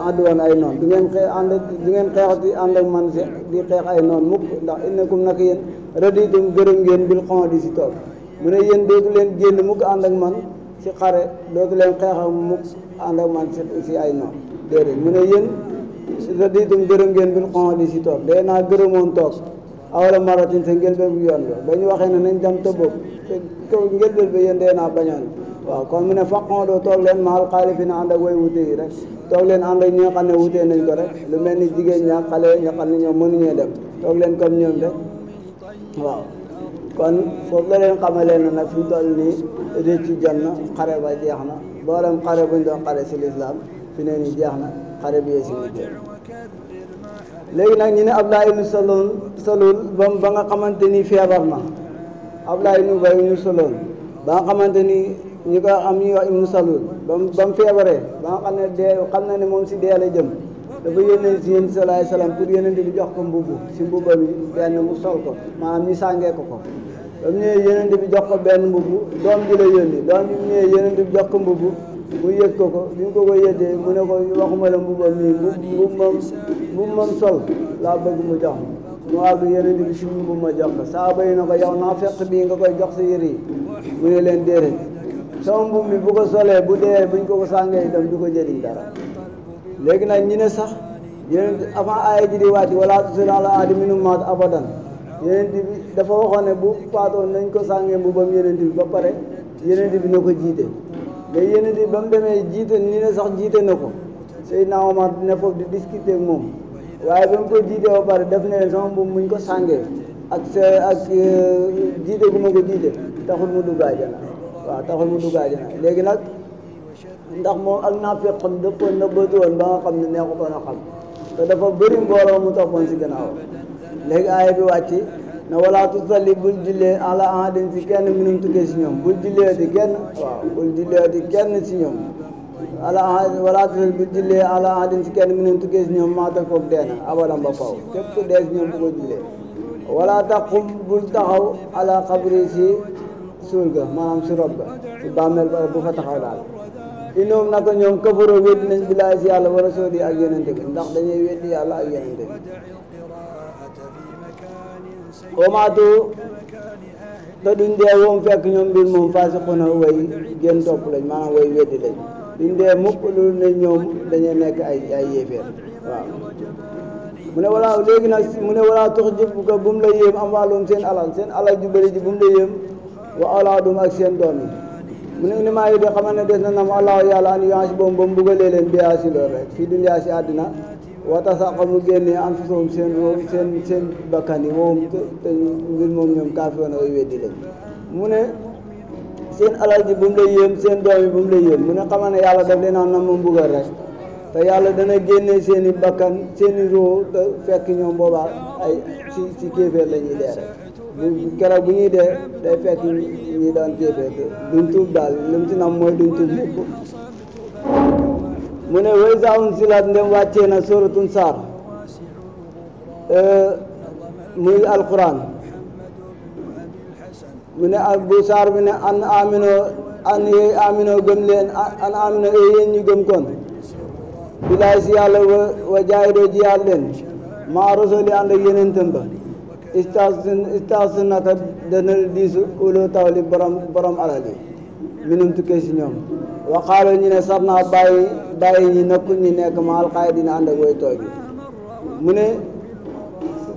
àdduwoon ay noon du ngeen xeexati ànd ak man di xeex ay noon mukk ndax innakum nak yéen raditum gërëm ngeen bil xon di si toog mu ne yéen dootu leen génn mukk ànd ak man si xare dootu leen xeex ak mukk ànd ak man si ay noon déedéet mu ne yéen raditum gërëm ngeen bil xon di si toog day naa gërëmoon toog awala maratin sa njëlbeen bu yoon ba ba ñu waxee ne nañ dem tëbboog te kaw njëlbeen ba yéen day naa bañoon waaw kon mu ne faqon doo toog leen maal xaalifi na ànd ak way wute yi rek toog leen ànd ak ñi nga xam ne wutee nañ ko rek lu mel ni jigéen ñaa xale nga xam ne ñoom mënuñee dem toog leen comme ñoom rek waaw kon foofu la leen xamalee na nag fi mu toll nii réccu jot na xare ba jeex na boolem xare buñ doon xare si lislaam fi ne nii jeex na xare bi si mujjee léegi nag ñu ne Abdullah ibnu Salul ba nga xamante ni feebar na Abdullah ibnu Ubay ibnu Salul ba nga xamante ni ñi ko am ñuy wax ibnu Salul ba mu feebaree ba nga xam ne dee xam na ne moom si dee la jëm dafa yónnee si yéen sallallahu alayhi wasallam pour yonent bi jox ko mbubb si mbubba bi benn mu sol ko maanaam ñu sàngee ko ba mu ñëwee yonent bi jox ko benn mbubb doom ji la yónni doom bi mu ñëwee yonent bi jox ko mbubb mu yëg ko bi mu ko yëddee mu ne ko waxuma la mbubbam nii mbubb moom sol laa bëgg mu jox mu àgg yonent bi si mbubb ma jox ko saaba yi na ko yow naa fekk bii nga koy jox sa yëre yi mu ne leen déedéet sama mbubb mi bu ko solee bu dee buñ ko sàngee itam du ko jëriñ dara léegi nag ñu ne sax yeneen avant aaya ji di wàcc wala tusalli ala ahadin minhum maata abadan yeneen bi dafa waxoon ne bu faatoon nañ ko sàngee mbubbam yeneen bi ba pare yeneen bi na ko jiite mais yeneen bi ba mu demee jiite ñu ne sax jiite na ko Seydina Omar ne foofu di discuter ak moom waaye ba mu ko jiite ba pare def ne leen sama mbubb muñ ko sàngee ak jiite gu ma ko jiite taxul mu dugg àjjana waaw taxul mu dugg àjjana léegi nag ndax moom ak naafeq xam dafa nëbbatu woon ba nga xam ne neexutoon a xam te dafa bëri mbooloo mu toppoon si gannaaw léegi aaya bi wàcc na wala tusalli bul jullee ala ahadin si kenn minum tukkee si ñoom bul jullee di kenn waaw bul jullee di kenn si ñoom ala ahadin wala tusalli bul jullee ala ahadin si kenn minum tukkee si ñoom maata koog deena abadan ba faw képp ku dee si ñoom bu ko jullee wala taqum bul taxaw ala xabri si suul ga maanaam si rob ga si bàmmeel ba bu fa taxaw daal inoom naka ñoom kafaroo weddi nañ billaay si yàlla wa rasuuli ak yonente bi ndax dañuy weddi yàlla ak yonente bi wamaatu te duñ dee woom fekk ñoom mbir moom faasiquna way génn topp lañ maanaam way weddi lañ duñ dee mukk lu ne ñoom dañuy nekk ay yéeféer waaw mu ne walaa léegi nag mu ne walaa tux jëf bu ko bu mu la yéem am wàllum seen alal ju bëri ji bu mu la yéem wa awlaadum ak seen doom yi mu ne ni maa yi de xamal ne des na nam allahu yàlla an yoansi boobu ba mu buggalee leen biyaa si loolu rek fii dunyaa si àddina wata saqa mu génnee anfusahum seen bakkan yi moom te mbir moom ñoom kaafiroon ay weddi lañ mu ne seen alal ji bu mu lay yéem seen doom yi bu mu lay yéem mu ne xamal ne yàlla daf leen na mu mbugal rek te yàlla dana génnee seen i bakkan seen i roo te fekk ñoom boobaa ay ci kéeféer la ñuy dee rek bu keroog bu ñuy dee day fekk ñi daan kéeféer duñ tuub daal li mu ci nam mooy duñ tuub lépp mu ne way saawun silaat ndem wàccee na sóoratun saar muy alquran mu ne bu saar bi ne an amino gëm leen an amino yéen ñu gëm kon bilaay si yàlla wa jaahidoo jihaad leen maa rasuli ànd ak yenentam ba istaas naka dana diisu uloo tawli borom alal yi minum tukkee si ñoom waxaalo ñu ne sar naa bàyyi ñi nekkul ñi nekk ma alxaay dina ànd ak way toogi mu ne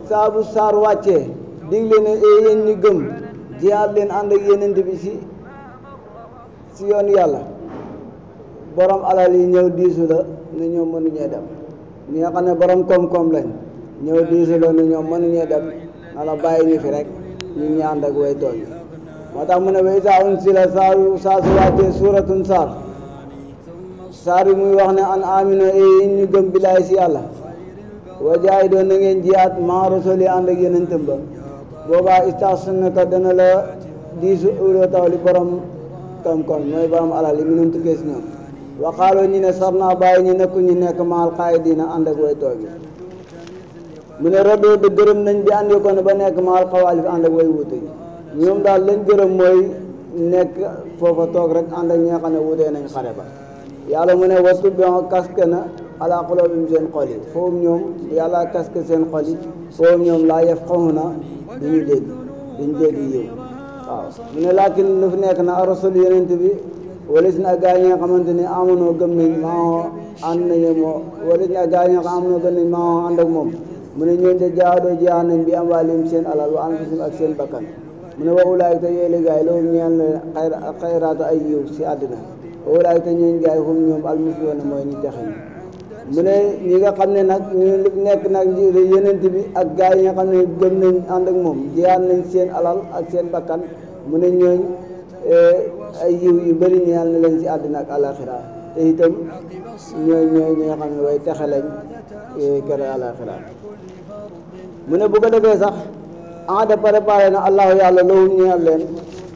saabu saar wàccee digle ne yéen ñu gëm jihaad leen ànd ak yenent bi si yoon yàlla borom alal yi ñëw diisu la ne ñoom mënuñee dem ñi nga xam ne borom koom-koom lañ ñëw diisu la ne ñoom mënuñee dem na la bàyyi ñu fi rek ñu ngi ànd ak way tooñ moo tax mu ne wa izaa unsila saa su wàccee suuratun saar yi muy wax ne an amino yéen ñu gëm bilaay si yàlla wa jaahidoo na ngeen jihaad maa rasuli ànd ak yenentam ba boobaa istaasnaka dana la diisu uloo tawli borom koom-koom mooy borom alal yi minum tukkee si ñoom waxaaloo ñi ne sar naa bàyyi ñu nekku ñu nekk maal xaayidiina ànd ak way toog yi mu ne radoo de gërëm nañ bi àndi ko ne ba nekk maal xawaalif ànd ak way wuute yi ñoom daal lañ gërëm mooy nekk foofa toog rek ànd ak ñi nga xam ne wutee nañ xare ba yàlla mu ne wattu ben kaske na ala qulubihim seen xol yi foofu ñoom yàlla kaske seen xol yi foofu ñoom laa yafqahuuna duñu dégg yiw waaw mu ne laakin lu fi nekk na rasul yonent bi wala si na gaa yi nga xamante ni amonoo gëm nañ maa ànd nañu moo wala si na gaa yi nga xam amonoo gëm nañ maa ànd ak moom mu ne ñooñu de jaadoo jihaad nañ bi amwaalihim seen alal wa anfusihim ak seen bakkan mu ne wa ulaa'ika te yooyu la gaa yi loolu ñeel na xayraatu ay yiw si àddina wa ulaa'ika ñooñu gaa yi hum ñoom al-muflihuuna mooy ñi texe ñi mu ne ñi nga xam ne nag ñu nekk nag yonent bi ak gaa yi nga xam ne gëm nañ ànd ak moom jihaad nañ seen alal ak seen bakkan mu ne ñooñ ay yiw yu bëri ñeel na leen si àddina ak alaxira te itam ñooy ñi nga xam ne way texe lañ kër alaxira mu ne bu ko defee sax de préparé na allahu yàlla loolu ñeel leen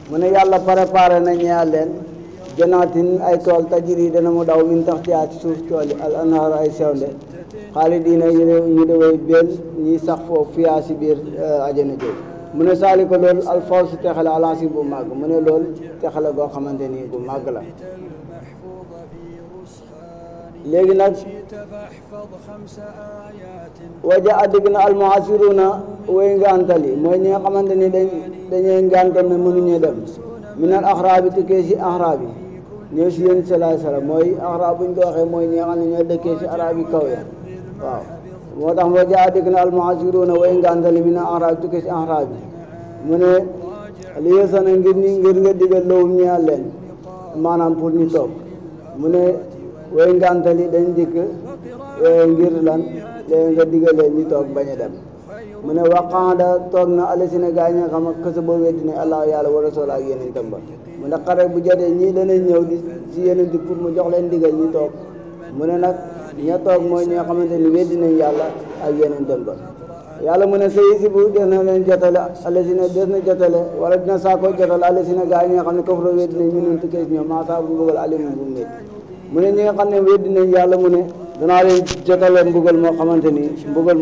mu ne yàlla préparé na ñeel leen janaatin ay tool tajiri dana mu daw min taxtihaa ci suuf tool yi al anhaaru ay sewnde xaalidiina ñu dewey benn ñiy sax foofu fiyaa si biir ajana jooju mu ne saali ko loolu alfaw si texale alansi bu màgg mu ne loolu texale goo xamante ni bu màgg la léegi nag waja addigg na almuhasiruna way ngàntal yi mooy ñi nga xamante ni dañuy ngàntal ne mënuñu dem minal axraab yi tukkee si axraab yi ñëw si yéen salaay salaam mooy axraab buñ ko waxee mooy ñi nga xam ne ñoo dëkkee si araab yi kaw ya waaw moo tax waja addigg na almuhasiruna way ngàntal yi minal axraab yi tukkee si axraab yi mu ne li yësana ngir nga digal lowum ñeel leen maanaam pour ñu toog mu ne way ngàntal yi dañ dikk ngir lan léegi nga digal leen ñu toog bañ a dem mu ne waqaada toog na allasina gaa yi nga xam ne xësa boo weddi ne allah yàlla wa rasul ak yeneen tamba mu ne xare bu jotee ñii danañ ñëw di si yeneen di pour mu jox leen digal ñu toog mu ne nag ña toog mooy ñi nga xamante ni weddi nañ yàlla ak yeneen tamba yàlla mu ne sa yisi bu des na leen jotale allasina des na jotale wala dina saako jotale allasina gaa yi nga xam ne kafaro weddi nañ ñu tukkee si ñoom maa saa bu mbugal alimu bu métti mu ne ñi nga xam ne weddi nañ yàlla mu ne danaa leen jotale mbugal moo xamante ni mbugal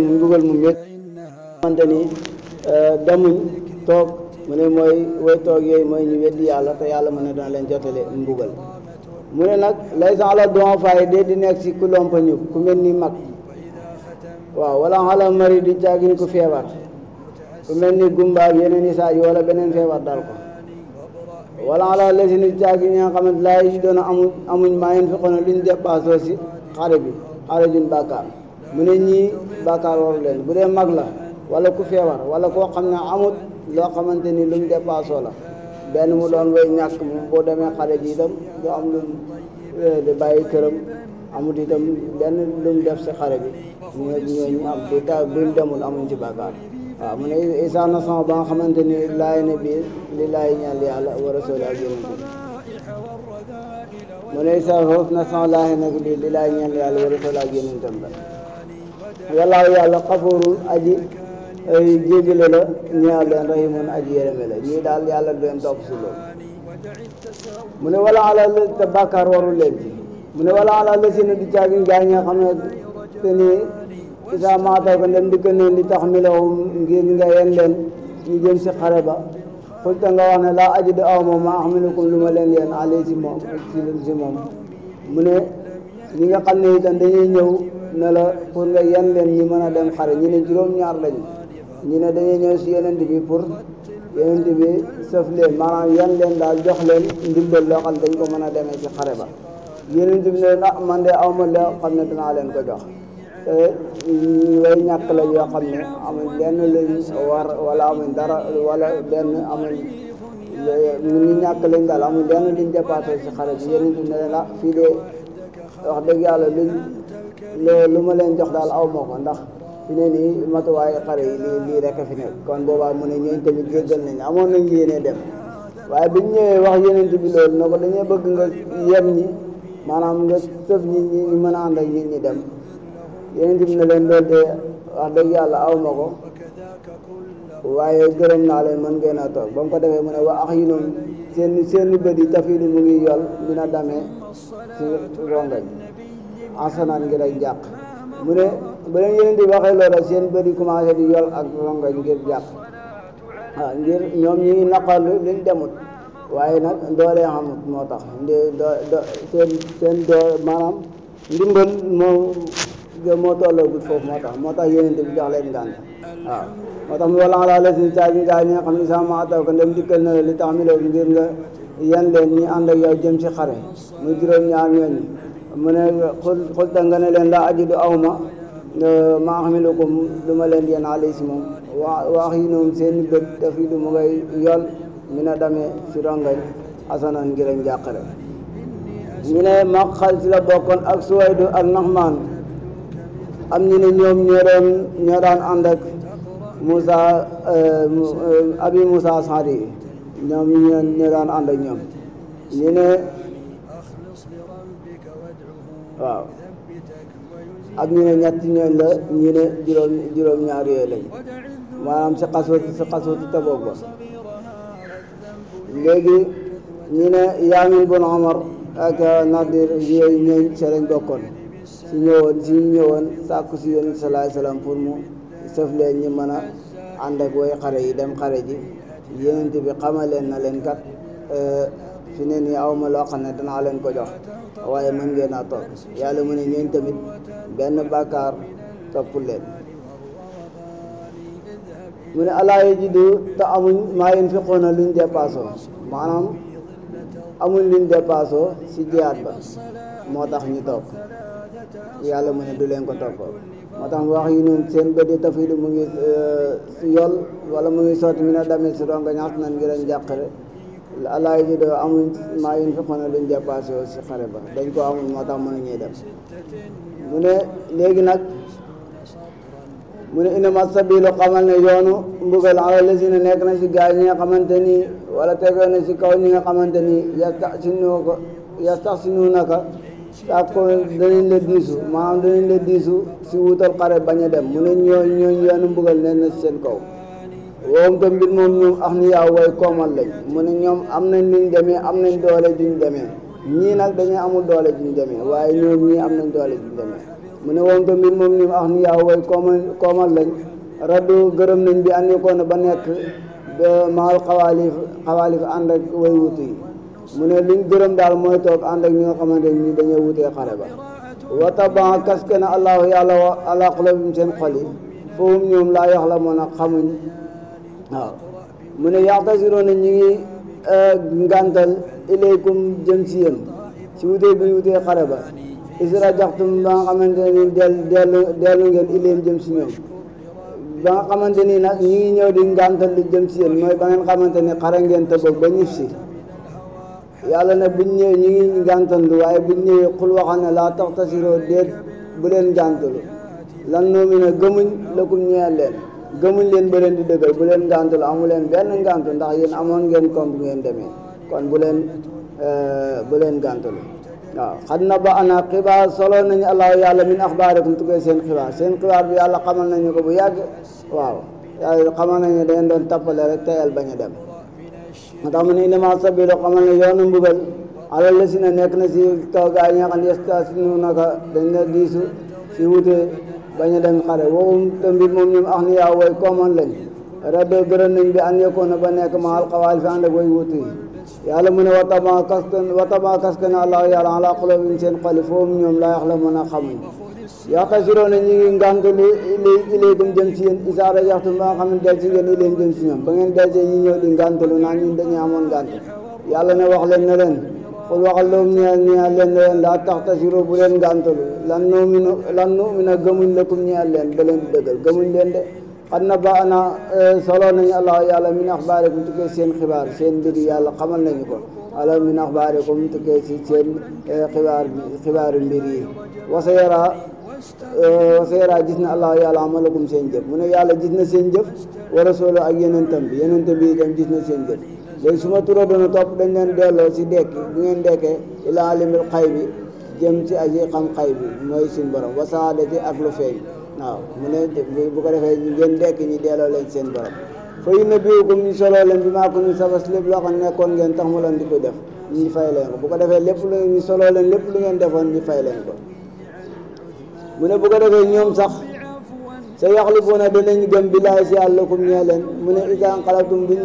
mu métti xamante ni demuñ toog mu ne mooy way toog yooyu mooy ñu weddi yàlla te yàlla mu ne dana leen jotale mbugal mu ne nag lay sa ala don fayi dee di nekk si ku lompañu ku mel ni mag waaw wala xala mari di caagin ku feebar ku mel ni gumbaag yeneen i saaj wala beneen feebar dal ko wala ala lesi ni caagi ñi nga xamante laa yi doon amuñ maayen fi xona luñ dépassoo si xare bi xare jun bàkkaar mu ne ñii bàkkaar waru leen bu dee mag la wala ku feebar wala koo xam ne amut loo xamante ni luñ dépassoo la benn mu doon way ñàkk moom boo demee xare ji itam doo am lu di bàyyi këram amut itam benn lu mu def si xare bi ñooñu am buñ demul amuñ ci bàkkaar waaw mu ne isa nason ba nga xamante ni laay ne biir li laay ñaan yàlla wa rasul ak yonent bi mu ne isa foofu nason laay nag biir li laay ñaan yàlla wa rasul ak yonentam la wallaahu yàlla xafuurun aji jéggale la ñaar leen rahimun aji yërëme la ñii daal yàlla du leen topp si loolu mu ne wala ala te bàkkaar warul leen ci mu ne wala ala la si na di caagin gaa ñi nga xam ne te nii isa maataw ko ndem dikka neen di tax milahum ngir nga yen leen ñu jëm si xare ba xulta nga wax ne laa ajidu aw moom ma ahmilukum lu ma leen yeen ale si moom si moom mu ne ñi nga xam ne itam dañuy ñëw ne la pour nga yen leen ñi mën a dem xare ñu ne juróom-ñaar lañu ñu ne dañuy ñëw si yonent bi pour yonent bi sëf leen maanaam yen leen daal jox leen ndimbal loo xam ne dañ ko mën a demee si xare ba yonent bi ne man de aw ma loo xam ne dinaa leen ko jox te way ñàkk la yoo xam ne amuñ lenn lañ war wala amuñ dara wala benn amuñ ñu ñàkk lañ daal amuñ lenn luñ dépassé si xare bi yonent bi ne leen fii de wax dëgg yàlla lu ma leen jox daal aw ma ko ndax fi ne nii matuwaay xare yi lii rek a fi nekk kon boobaa mu ne ñooñ tamit jéggal nañ amoon nañ yéene dem waaye biñ ñëwee wax yonent bi loolu na ko dañuy bëgg nga yem ñi maanaam nga sëf ñi mën a ànd ak nit ñi dem yonent bi ne leen loolu de wax dëgg yàlla aw ma ko waaye gërëm naa leen mën ngeen a toog ba mu ko defee mu ne wa ax yi noonu seen bët yi tafiidu mu ngi yol dina damee si rongañ asanaan ngir ak jàq mu ne ba leen yonent bi waxee loolu seen bët yi commencé di yol ak rongañ ngir jàq waaw ngir ñoom ñi ngi naqarlu liñ demut waaye nag doolee xamut moo tax seen doo maanaam ndimbal moo tolloogut foofu moo tax yonent bi jox leen ngànt waaw moo tax mu wala ala la si caagi gaa ñi nga xam ne sa ma ataw ko ndem dikkal na la li tax mi loolu ngir nga yan leen ñi ànd ak yow jëm si xare muy juróom-ñaar ñooñu mu ne xulta nga ne leen laa ajidu awma ma ahmilukum du ma leen yéen alay si moom wax yi noom seen bët dafi du mu ngay yol mi na damee si rongañ asanan ngir ak njàqare ñu ne mag xal si la bokkoon ak Suwaydu ak Naxmaan am ñu ne ñoom ñoo daan ànd ak Moussa abi Moussa Sadi ñoom ñoo daan ànd ak ñoom ñu ne waaw ak ñu ne ñetti ñooñ la ñu ne juróom-ñaar yooyu lañ maanaam si xaswatu Tabuk ba léegi ñu ne Yaamin bun Omar ak Nadir yooyu ñooñ see lañ bokkoon si ñëwoon sàkku si Yonent sallallahu alayhi wasallam pour mu sëf leen ñi mën a ànd ak way xare yi dem xare ji Yonent bi xamaleen na leen kat fi ne nii awma loo xam ne danaa leen ko jox waaye mën ngeen a toog yàlla mu ne ñooñ tamit benn bàkkaar toppul leen mu ne alaa yajidu te amuñ maa yunfiquuna luñ dépassoo maanaam amuñ luñ dépassoo si jihaad ba moo tax ñu toog yàlla mu ne du leen ko toppoo moo tax mu wax yi noonu seen bëdi tafidu mu ngi yol wala mu ngi sotti mi ne damee si ronga ñax nan ngir a njàqare alaa yajidu amuñ maa yunfiquuna luñ dépassoo si xare ba dañ ko amul moo tax mënuñuy dem mu ne léegi nag mu ne innama sabilu xamal ne yoonu mbugal ala lazina nekk na si gaay ñi nga xamante ni wala tegoo na si kaw ñi nga xamante ni yastaxsinuunaka sàkko danañ la diisu maanaam danañ la diisu si wutal xare bañ a dem mu ne ñooñ yoonu mbugal nekk na si seen kaw woom te mbir moom ñoom ax ni yaaw way koomal lañ mu ne ñoom am nañ luñ demee am nañ doole duñ demee ñii nag dañuy amul doole duñ demee waaye ñoom ñii am nañ doole duñ demee mu ne woom te mbir moom ñoom ax ni yaaw way koomal lañ raddu gërëm nañ bi andi ko ne ba nekk maal xawaalif ànd ak way wutu yi mu ne liñ gërëm daal mooy toog ànd ak ñi nga xamante ni dañoo wutee xare ba wata ba kaske na allahu yàlla wa ala qulubihim seen xol yi foofu ñoom laa yox la moon a xamuñ waaw mu ne yaxtasiroon na ñi ngi ngantal ilaykum jëm si yéen si wutee bi ñu wutee xare ba isra jaxtum ba nga xamante ni dellu ngeen ilayhim jëm si ñoom ba nga xamante ni nag ñi ngi ñëw di ngantal li jëm si yéen mooy ba ngeen xamante ni xare ngeen te boog ba ñif si yàlla ne buñ ñëwee ñu ngi gàntandu waaye buñ ñëwee xul waxal ne laa taxtasiroo déet bu leen gàntalu lan noomi ne gëmuñ lakum ñeel leen gëmuñ leen ba leen di dëggal bu leen gàntalu amu leen benn ngàntu ndax yéen amoon ngeen koom bu ngeen demee kon bu leen gàntalu waaw xad na ba ana xibaar solo nañu allahu yàlla min axbaarikum tukkee seen xibaar bi yàlla xamal nañu ko bu yàgg waaw yàlla xamal nañu da ngeen doon tappale rek teyal bañ a dem moo tax mu ne inama sabilu xamal ne yoonu mbugal alal la si ne nekk na si kaw gaa yi nga xam ne yastasinu naka dañ la diisu si wute bañ a dem xare woowum te mbir moom ñoom ax ni yaa way kooman lañ raddo gërëm nañ bi an yekkoona ba nekk ma al xawaal fi ànd ak way wutu yi yàlla mu ne watama kaskan allahu yàlla ala xulubihim seen xoli foofu ñoom laa yax la mën a xamuñ yaxtasiroo na ñu ngi ngàntulu ilaykum jëm ci yéen isaara yaxtu ba nga xam ne del si ngeen ilayhim jëm si ñoom ba ngeen del see ñu ñëw di ngàntulu naan ñun dañuy amoon ngànt yàlla ne wax leen ne leen xul waxal loom ñeel leen ne leen laa taxtasiroo bu leen ngàntulu lan nu'mina gëmuñ lakum ñeel leen ba leen di dëggal gëmuñ leen de xad na ba ana solo nañu allah yàlla min axbaarikum tukkee seen xibaar seen mbir yàlla xamal nañu ko ala min axbaarikum tukkee si seen xibaaru mbir yi wasa yaraa gis na allah yàlla amalakum seen jëf mu ne yàlla gis na seen jëf wa rasulu ak yenentam bi itam gis na seen jëf léegi su ma turoo doona topp dañ leen delloo si dekki bu ngeen dekkee ila alimil xay bi jëm ci aji xam xay bi mooy suñ borom wa saadati ak lu feeñ waaw mu ne bu ko defee ngeen dekk ñi delloo leen seen borom fa yunabbi'ukum ñu soloo leen bi maa kuntum sabas lépp loo xam ne nekkoon ngeen tax mu leen di ko def ñu fay leen ko bu ko defee lépp lu ñu soloo leen lépp lu ngeen defoon ñu fay leen ko mu ne bu ko defee ñoom sax sa yaxlifuuna danañ gëm billaahi si àllakum ñee leen mu ne idaa inqalabtum buñ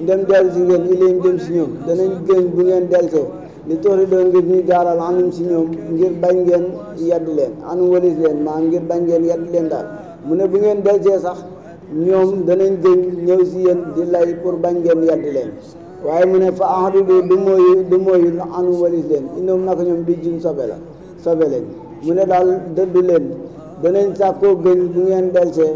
dem dellu si ngeen ilayhim jëm si ñoom danañ gën bu ngeen delsee li toxri doo ngir ñuy gaaral anum si ñoom ngir bañ ngeen yedd leen anum walis leen maa ngir bañ ngeen yedd leen daal mu ne bu ngeen delsee sax ñoom danañ gën ñëw si yéen di lay pour bañ ngeen yedd leen waaye mu ne fa ahridu du mooyu anum walis leen indoom naka ñoom bi jum sobe leen mu ne daal dëddu leen danañ sàkkoo gën bu ngeen delsee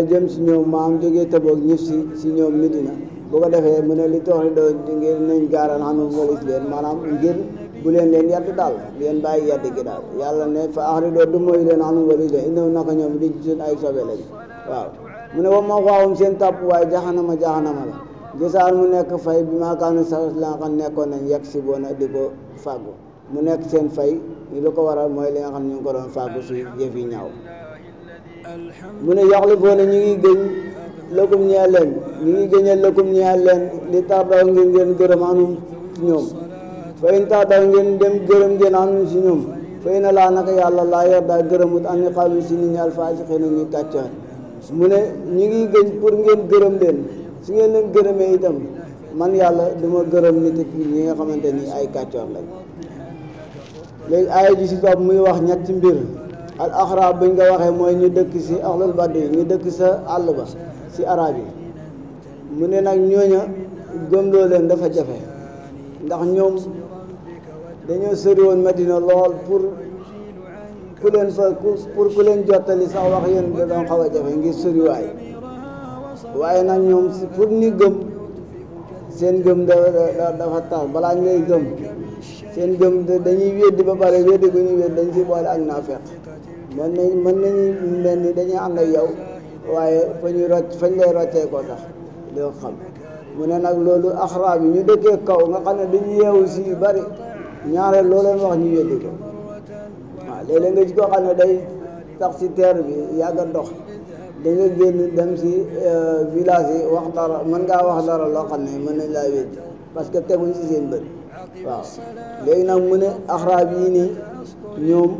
jëm si ñoom maam jógee Tabook ñëf si ñoom Medina bu ko defee mu ne li toxri doo ngir nañ gaaral anum walis leen maanaam ngir bu leen yedd daal leen bàyyi yedd gi daal yàlla ne fa ahridu du mooyu leen anum walis leen indoom naka ñoom di suñ ay sobe lañ waaw mu ne wa ma waawum seen tàpp waaye jaxanama la jësaan mu nekk fay bi maakaanu sa la nga xam nekkoon nañ yegg si boona di ko fàggu mu nekk seen fay ni lu ko waral mooy li nga xam ne ñu ngi ko doon fàggu si jëf yi ñaaw mu ne yaxlifuuna ñu ngi gëñ lëkkum ñeel leen ñu ngi gëñal lëkkum ñeel leen li tardaw ngeen gërëm anum si ñoom fa in tardaw ngeen dem gërëm ngeen anum si ñoom fa ina laa naka yàlla laa yarda gërëmut an ni xawmi si nit ñi alfaasiqiina ñuy kàccoon mu ne ñu ngi gëñ pour ngeen gërëm leen su ngeen leen gërëmee itam man yàlla duma gërëm nit ñi nga xamante ni ay kàccoor lañ léegi aaya ji si topp muy wax ñetti mbir al axraab buñ ko waxee mooy ñu dëkk si axlul baddi ñu dëkk sa àll ba si arab yi mu ne nag ñooña gëmloo leen dafa jafe ndax ñoom dañoo sori woon Madina lool pour ku leen jottali sax wax yéen da doon xaw a jafe ngir soriwaay waaye nag ñoom pour ñu gëm seen gëm dafa tar balaa ñu lay gëm seen gëm dañuy weddi ba pare weddi gu ñuy weddi dañ si boole ak naafeq mën nañu mel ni dañuy ànd ak yow waaye fañ lay roccee ko sax doo xam mu ne nag loolu axraab yi ñu dëkkee kaw nga xam ne dañu yeewu si yu bari ñaareel loo leen wax ñu weddi ko waaw léeg-léeg nga ci koo xam ne day tax si terre bi yàgg a dox da nga génn dem si village yi wax dara mën ngaa wax dara loo xam ne mën nañ laa weddi parce que teguñ si seen bët waaw léegi nag mu ne axraab yi nii ñoom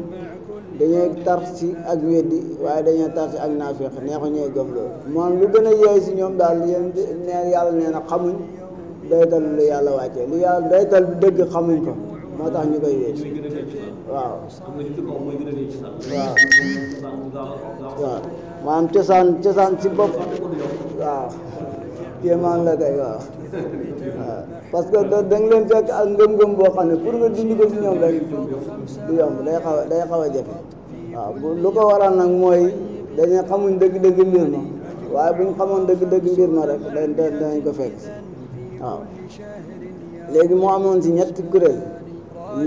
dañuy tar si ak weddi waaye dañuy tar si ak naafeq neexu ñooy gëm loolu moom lu gën a yeey si ñoom daal yéen neen yàlla nee na xamuñ doytal lu yàlla wàccee lu yàlla doytal bi dëgg xamuñ ko moo tax ñu koy weddi waaw maanaam cosaan si bopp waaw kéemaan la kay waaw parce que da nga leen fekk ak ngëm-ngëm boo xam ne pour nga dindi ko si ñoom rek du yomb day xaw a jafe waaw lu ko waral nag mooy dañuy xamuñ dëgg-dëgg mbir ma waaye buñ xamoon dëgg-dëgg mbir ma rek danañ ko fekk waaw léegi mu amoon si ñetti kuréel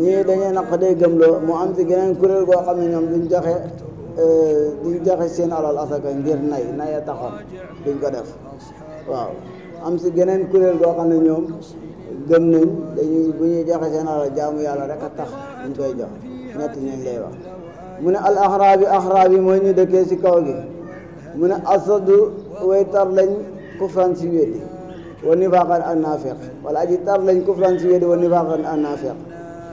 ñii dañuy naqadee gëmloo mu am si geneen kuréel goo xam ne ñoom duñ joxe seen alal asaka ngir naye taxoon duñ ko def waaw am si geneen kuréel goo xam ne ñoom gëm nañ bu ñuy joxe seen alal jaamu yàlla rek a tax ñu koy jox ñetti ñooñ lay wax mu ne al axraab yi mooy ñu dëkkee si kaw gi mu ne asadu way tar lañ kufran si weddi wa nifaaqan ak naafeq wala aji tar lañ kufran si weddi wa nifaaqan ak naafeq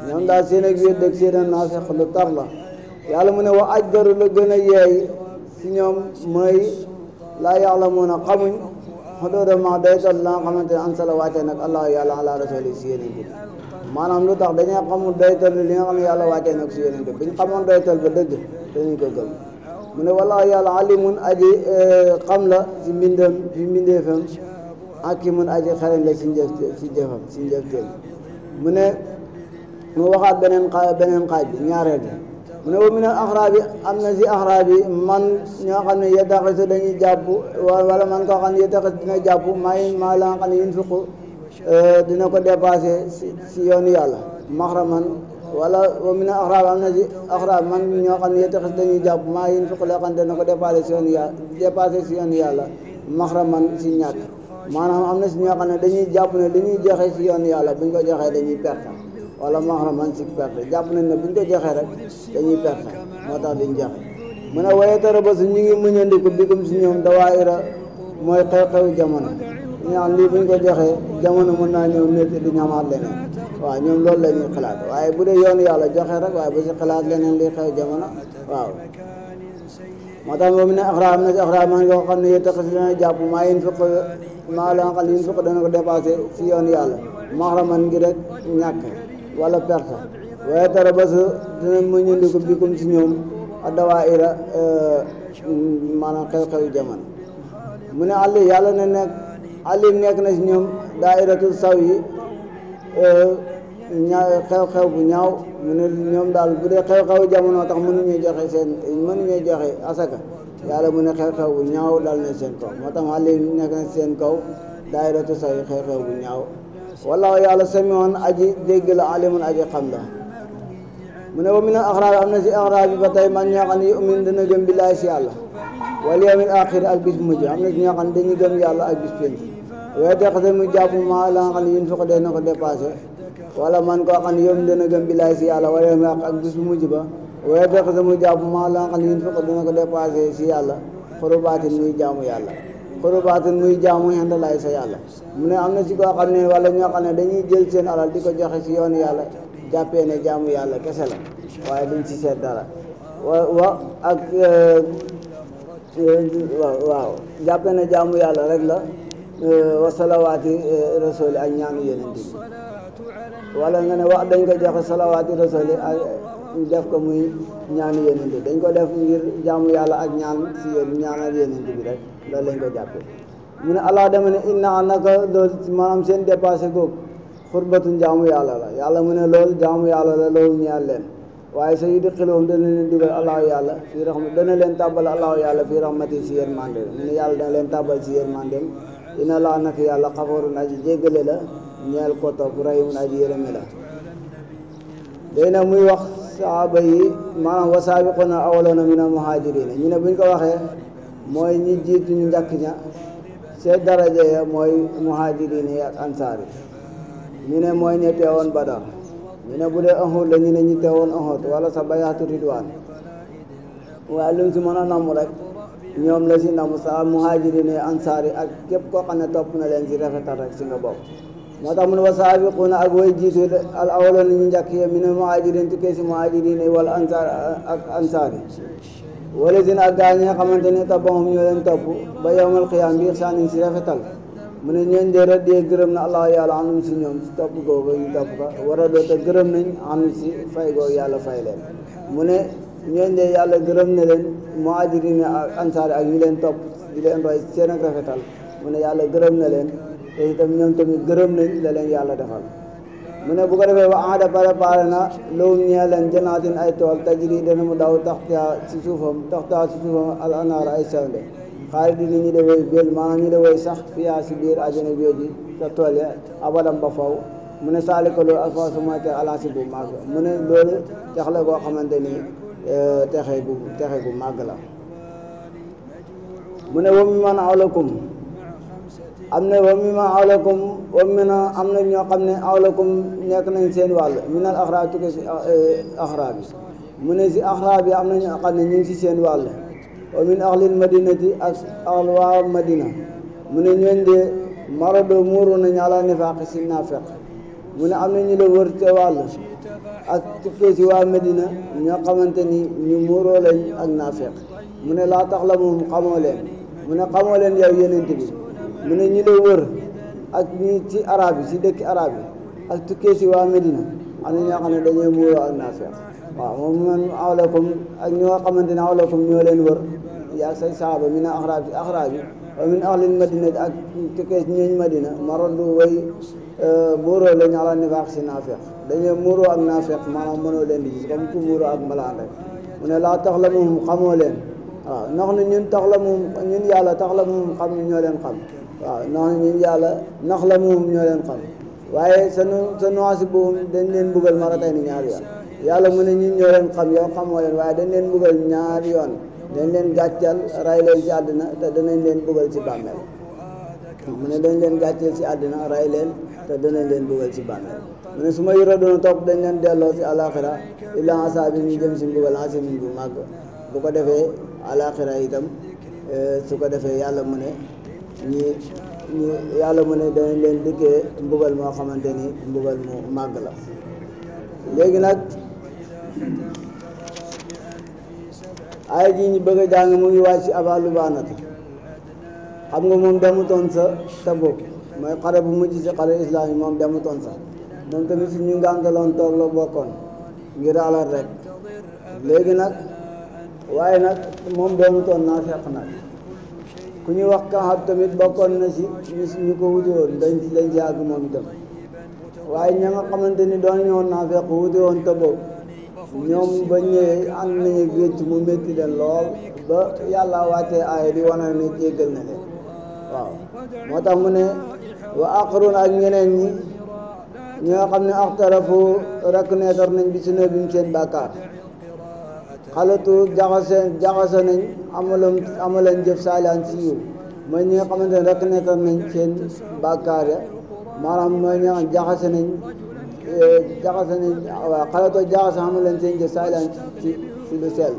ñoom daal seen ak wedd ak seen ak naafeq lu tar la yàlla mu ne wa ajdaru la gën a yeey si ñoom mooy laa ya'lamuuna xamuñ xudooda ma daytal la nga xamante ne an sala wàccee nag allah yàlla ala rasuli si yéneen bi maanaam lu tax dañuy xamul daytal li nga xam ne yàlla wàccee nag si yéneen bi bu ñu xamoon daytal ba dëgg dañuy ko gëm mu ne wallaahu yàlla alimun aji xam la si mbindeefam hakimun aji xarañ la si njëfteem mu ne mu waxaat beneen xaaj bi ñaareel bi mu ne wa min al axraab yi am na si axraab yi man ñoo xam ne yettaxisu dañuy jàpp wala man koo xam ne yettaxis dina jàpp maa la nga xam ne yunfiqu dina ko dépassé si yoonu yàlla maxraman wala wa min al axraab am na si axraab man ñoo xam ne yettaxis dañuy jàpp maa yunfiqu loo xam ne dina ko dépassé si yoonu yàlla maxraman si ñàkk maanaam am na si ñoo xam ne dañuy jàpp ne dañuy joxe si yoonu yàlla buñ ko joxee dañuy perte wala maxraman si perte jàpp nañ ne buñ ko joxee rek dañuy perte moo tax duñ joxe mu ne waaye tarabasu ñu ngi muñandiku bikum si ñoom dawaayira mooy xew-xew jamono ñaan lii buñ ko joxee jamono mën naa ñëw métti du ñamaat leneen waaw ñoom loolu la ñuy xalaat waaye bu dee yoonu yàlla joxe rek waaye bu si xalaat leneen lii xew jamono waaw moo tax moom ne axraam na si axraam man yoo xam ne yéen tax si dana jàpp maa yunfiq maa la nga xam ne yunfiq dana ko dépassé si yoonu yàlla maxraman ngi rek ñàkk wala perte waaye tarabasu dina muñandiku bikum si ñoom dawaayira maanaam xew-xew jamono mu ne àll yàlla ne nekk àllim nekk na si ñoom daairatul saw yi xew-xew bu ñaaw mu ne ñoom daal bu dee xew-xew jamono tax mënuñuy joxe asaka yàlla mu ne xew-xew bu ñaaw dal na seen kaw moo tax àllim nekk na seen kaw daairatul saw yi xew-xew bu ñaaw wallaahu yàlla samiun aji dégg la alimun aji xam la mu ne wa min al axraab am na si axraab yi ba tey man ñoo xam ne yu'min dana gëm billaahi si yàlla wal yawmil aaxir ak bis mujj am na si ñoo xam ne dañuy gëm yàlla ak bis penc waaye teqate mu jàpp maa la nga xam ne yun fiq dee na ko dépassé wala man koo xam ne yoom dana gëm billaahi si yàlla wal yawmil aaxir ak bis mujj ba waaye teqate mu jàpp maa la nga xam ne yun fiq dana ko dépassé si yàlla xurubaatin muy jaamu yàlla xurubaatin muy jaamu xendalaay sa yàlla mu ne am na si koo xam ne wala ñoo xam ne dañuy jël seen alal di ko joxe si yoonu yàlla jàppee ne jaamu yàlla kese la waaye duñ ci seet dara waaw jàppee ne jaamu yàlla rek la wa salawaati rasuli ak ñaanu yeneen bi wala nga ne wax dañ ko joxe salawaati rasuli ak def ko muy ñaanu yeneen bi dañ ko def ngir jaamu yàlla ak ñaan si ñaanal yeneen bi rek loolu lañ ko jàppee mu ne allah dama ne inna naka loolu maanaam seen dépassé googu xurbatun jaamu yàlla la yàlla mu ne loolu jaamu yàlla la loolu ñeel leen waaye sa yudxiluhum dana leen dugal allahu yàlla fii rahma dana leen tàbbal allahu yàlla fii rahmati si yërmandeem mu ne yàlla dana leen tàbbal si yërmandeem inna laa nak yàlla xafoorun aji jéggale la ñeel ko topp rahimun aji yërëme la day na muy wax saaba yi maanaam wa saabiquuna awwaloona min al muhaajiriina ñu ne buñ ko waxee mooy ñi jiitu ñu njëkk ña seen daraja ya mooy muhaajiriin yi ak ansaar yi ñu ne mooy ñi teewoon Badar ñu ne bu dee Uhud la ñu ne ñi teewoon Uhud wala sa bayaatu ridwaan waaye lu mu si mën a namm rek ñoom la si namm sa muhaajiriin yi ansaar yi ak képp koo xam ne topp na leen si rafetal rek si nga bokk moo tax mu ne wa saabiquuna ak way jiitu al awwaloon ñu njëkk yi min al muhaajiriin tukkee si muhaajiriin yi wala ansaar ak ansaar yi wala sin ak gaa ñi nga xamante ne tabahum ñoo leen topp ba yawmal qiyaam bi ihsaanin si rafetal mu ne ñooñ de radiyee gërëm na allah yàlla anum si ñoom si topp googu ñu topp ko war a doota gërëm nañ anum si fay googu yàlla fay leen mu ne ñooñ de yàlla gërëm na leen muhaajiriin ak ansaar ak ñi leen topp di leen roy seen ak rafetal mu ne yàlla gërëm na leen te itam ñoom tamit gërëm nañ la leen yàlla defal mu ne bu ko defee wa aada préparé na lowum ñee leen janaatin ay tool tajri dana mu daw taxtaa si suufam al anaar ay sewnde xaalidina ñi dawey béel maanaam ñi dawey sax fiyaa si biir àjjana jooji te tool ya abadam ba faw mu ne saalika loolu alfawzu mooy te alaasi bu màgg mu ne loolu tex la goo xamante ni texe gu màgg la mu ne wa mimman awlakum am na wa mimman awlakum wa min am na ñoo xam ne awlakum nekk nañ seen wàll minal axraab tukke si axraab yi mu ne si axraab yi am na ñoo xam ne ñu ngi si seen wàll wa min ahlil madinati ak ahl waa madina mu ne ñooñ de marado muuru nañu ala nifaaq si naafeq mu ne am na ñu la wër te wàll ak tukkee si waa Medina ñoo xamante ni ñu muuroo lañ ak naafeq mu ne laa tax la moom xamoo leen mu ne xamoo leen yow yenente bi mu ne ñi la wër ak ñi ci arab yi si dëkki arab yi ak tukkee si waa Medina am na ñoo xam ne dañoo muuroo ak naafeq waaw moom man awlakum ak ñoo xamante ne awlakum ñoo leen wër yaa say saaba min axraab si axraab yi wa min ahlil madina ak tukkee si ñooñ Madina maradu way muuroo lañ ala nifaaq si naafeq dañoo muuroo ak naafeq maanaam mënoo leen di gis comme ku muuroo ak malaan rek mu ne laa tax la moom xamoo leen waaw ndax na ñun tax la moom ñun yàlla tax la moom xam ñoo leen xam waaw ndax na ñun yàlla nax la moom ñoo leen xam waaye sa nuwaasi boobu dañ leen buggal maratay ni ñaari yoon yàlla mu ne ñun ñoo leen xam yow xamoo leen waaye dañ leen buggal ñaari yoon dañ leen gàccal ray leen ci àddina te danañ leen buggal ci bàmmeel mu ne dañ leen gàcceel ci àddina ray leen te danañ leen buggal ci bàmmeel mu ne su ma yore doon topp dañ leen delloo ci alaxira illa asaabi ñu jëm si mbugal asimin bu màgg bu ko defee alaxira itam su ko defee yàlla mu ne yàlla mu ne danañ leen dikkee mbugal moo xamante ni mbugal mu màgg la léegi nag ay ji ñu bëgg a jàng mu ngi wàcc ci Aba Lubaanata xam nga moom demutoon sa Tabuk mooy xare bu mujj si xare islam yi moom demutoon sa moom tamit si ñu ngàntaloon toog la bokkoon ngir alal rek léegi nag waaye nag moom demutoon naa fekk nag ku ñuy wax Kaab tamit bokkoon na si ñu ko wuti woon dañ ci àgg moom itam waaye ña nga xamante ni doon ñëwoon naa fekk wuti woon Tabuk ñoom ba ñëwee ànd nañu géej mu métti leen lool ba yàlla wàccee aaya di wane ne jéggal na leen waaw moo tax mu ne wa aqarun ak ñeneen ñi nga xam ne axtarafu reconnaître nañ bi sunu bi seen bàkkaar xalatu jaxase nañ amalan jëf saalaan si yiw mooy ñi nga xamante ne reconnaître nañ seen bàkkaar ya maanaam mooy ñi nga jaxase nañ waaw xalatoo jaxase amalan seen jëf saalaan ci lu sell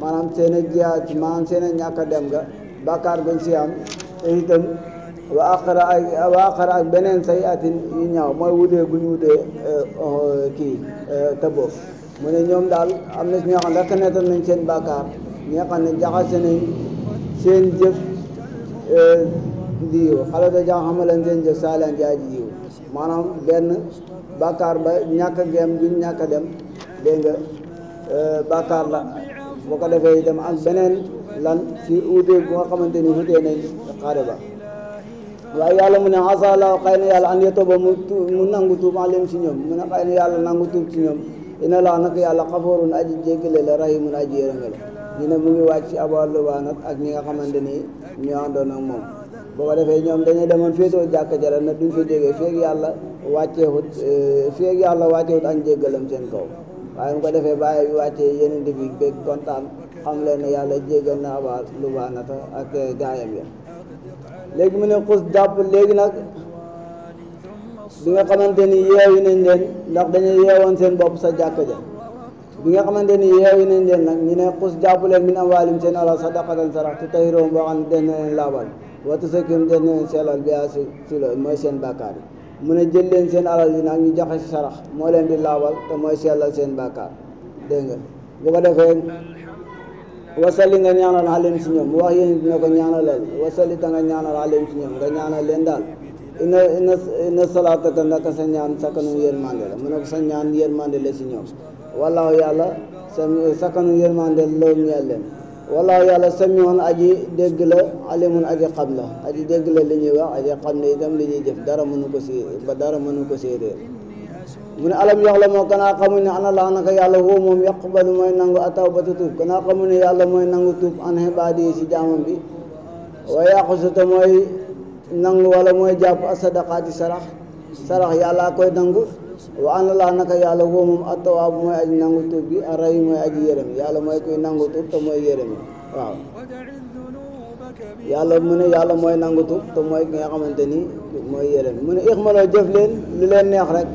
maanaam seen a jiyaat maanaam seen a ñàkk a dem nga bàkkaar bañ si am te itam wa aqara ak beneen say atin yu ñaaw mooy wutee bu ñu wutee Tabuk mu ne ñoom daal am na si ñoo xam ne reconnaître nañ seen bàkkaar ñi nga xam ne jaxase nañ seen jëf di yiw xalatoo jaxase amalan seen jëf saalaan jaa ji yiw maanaam benn bàkkaar ba ñàkk a gem duñ ñàkk a dem dégg nga bàkkaar la boo ko defee itam ak beneen lan si wutee bu nga xamante ni wutee nañ xare ba waaye yàlla mu ne asa la xëy na yàlla an yetoba mu nangu tuub alim si ñoom mu ne xëy na yàlla nangu tuub si ñoom ina laa nag yàlla xafoorun aji jéggale la rahimun aji yërëme la ñu ne mu ngi wàcc ci Aba Lubaanat ak ñi nga xamante ni ñoo àndoon ak moom boo ko defee ñoom dañuy demoon féetoo jàkka jara na duñ fa jógee feeg yàlla wàcceewut ak njéggalam seen kaw waaye mu ko defee bàyyi bi wàccee yeneen bi bég kontaan xam leen ne yàlla jéggal na Aba Lubaanata ak gaayam ya léegi mu ne xus jàpp léegi nag bi nga xamante ni yeewi nañ leen ndax dañuy yeewoon seen bopp sa jàkka ja bi nga xamante ni yeewi nañ leen nag ñu ne xus jàpp leen min amwaalim seen alal sadaqatan sarax tu tahiroom boo xam ne den na leen laabal watu sakim den na leen sellal bi si loolu mooy seen bàkkaar yi mu ne jël leen seen alal yi nag ñu joxe si sarax moo leen di laabal te mooy sellal seen bàkkaar dégg nga bu ko defee wasali nga ñaanal xaleen si ñoom mu wax yéen dina ko ñaanalal wasali ta nga ñaanal xaleen si ñoom nga ñaanal leen daal ina salaataka ndaka sa ñaan sakkanu yërmande la mu ne ko sa ñaan yërmande la si ñoom wallaahu yàlla sakkanu yërmande law ñeel leen wallaahu yàlla samiun aji dégg la alimun aji xam la aji dégg la li ñuy wax aji xam ne itam li ñuy jëf dara mënu ko séeréer mu ne alam yox la moo kanaa xamu ne ana laa naka yàlla woo moom yaqbalu mooy nangu atawbata tuub kanaa xamu ne yàlla mooy nangu tuub an ibaadi yi si jaamam bi wa yaqusuta mooy nangu wala mooy jàpp asadaqaati sarax sarax yàllaa koy nangu wa anna laa naka yàlla woo moom attawaabu mooy aji nangu tuub bi arrahim mooy aji yërëm yàlla mooy kuy nangu tuub te mooy yërëm waaw yàlla mu ne yàlla mooy nangu tuub te mooy ki nga xamante ni mooy yërëm mu ne ixmaloo jëf leen lu leen neex rek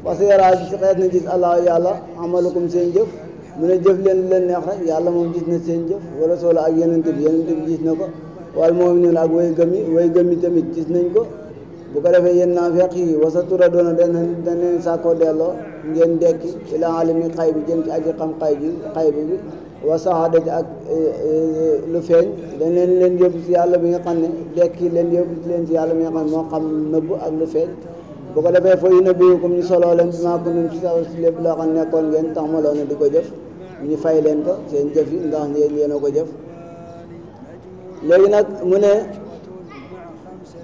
parce que yaraa si xeet na gis allah yàlla amalukum seen jëf mu ne jëf leen lu leen neex rek yàlla moom gis na seen jëf wala soola ak yenente bi gis na ko wala moom noonu ak way gëm yi tamit gis nañ ko bu ko defee yéen naafeq yi wasa tura doona daneen sàkkoo delloo ngeen dekki ila alimi xay bi jëm ci aji xam xay bi wa saxaadati ak lu feeñ dañ leen yóbbu si yàlla bi nga xam ne dekki leen yóbbu leen si yàlla bi nga xam ne moo xam nëbb ak lu feeñ bu ko defee foo yu nëbbi comme ñu soloo leen bi maa ko nun si sa si lépp loo xam nekkoon ngeen tax ma loo ne di ko jëf ñu fay leen ko seen jëf yi ndax yéen a ko jëf léegi nag mu ne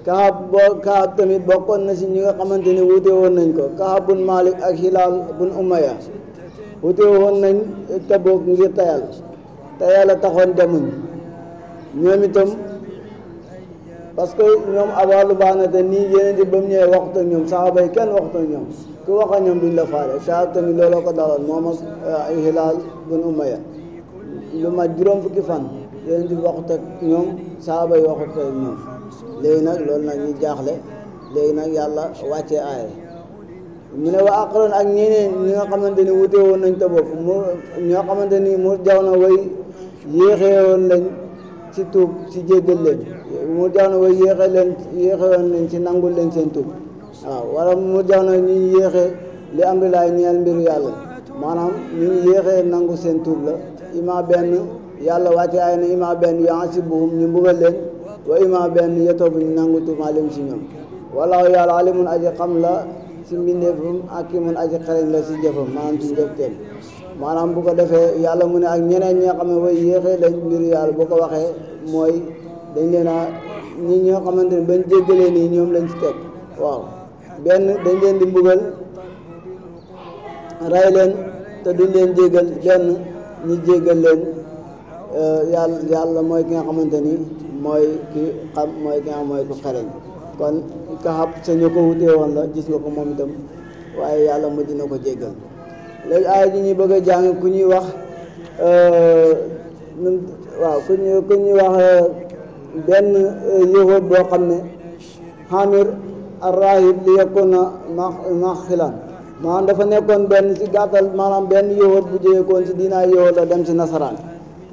Kaab tamit bokkoon na si ñi nga xamante ni wuute woon nañ ko Kaab bun Malik ak Hilaal bun Umayya wuute woon nañ Tabuk ngir tayal a taxoon demuñ ñoom itam parce que ñoom abalu baax na te nii yeneen di ba mu ñëwee waxtu ak ñoom saxaaba yi kenn waxtu ak ñoom ku wax ak ñoom duñ la faale Kaab tamit looloo ko daloon moom ak Hilaal bun Umayya lu ma juróom fukki fan yeneen di waxtu ak ñoom saxaaba yi waxtu ak ñoom léegi nag loolu nag ñu jaaxle léegi nag yàlla wàccee aaya mu ne wa aqroon ak ñeneen ñi nga xamante ni wute woon nañ Tabuk ñoo xamante ni mu jaw na way yéexee woon lañ ci tuub ci jéggal leen mu jaw na way yéexee woon lañ ci nangul leen seen tuub waaw wala mu jaw na ñu yéexee li am laay ñeel mbiru yàlla maanaam ñu yéexee nangu seen tuub la ima benn yàlla wàccee aaya ne ima benn yu'asibuhum ñu mbugal leen wa ima benn yetoobu ñu nangu tuumaalim si ñoom walaahu yàlla alimun aji xam la si mbindeefam ak ki mun aji xarañ la si jëfam maanaam si njëfteem maanaam bu ko defee yàlla mu ne ak ñeneen ñi nga xam ne way yéexee lañ mbiru yàlla bu ko waxee mooy dañ leen a ñi ñoo xamante ne bañ jéggalee nii ñoom lañ si teg waaw benn dañ leen di mbugal ray leen te duñ leen jéggal benn ñi jéggal leen yàlla mooy ki nga xamante ni mooy ki xam mooy ki nga xam mooy ku xereñ kon Kaab sa ñu ko wutee woon la gis nga ko moom itam waaye yàlla mujj na ko jéggal léegi aaya ji ñuy bëgg a jàng ku ñuy wax waaw ku ñuy wax benn yahud boo xam ne Hamir ar-rahib li yakuna maxilan maanaam dafa nekkoon benn si gàttal maanaam benn yahud bu jógeekoon si diinaay yahud la dem si nasaraan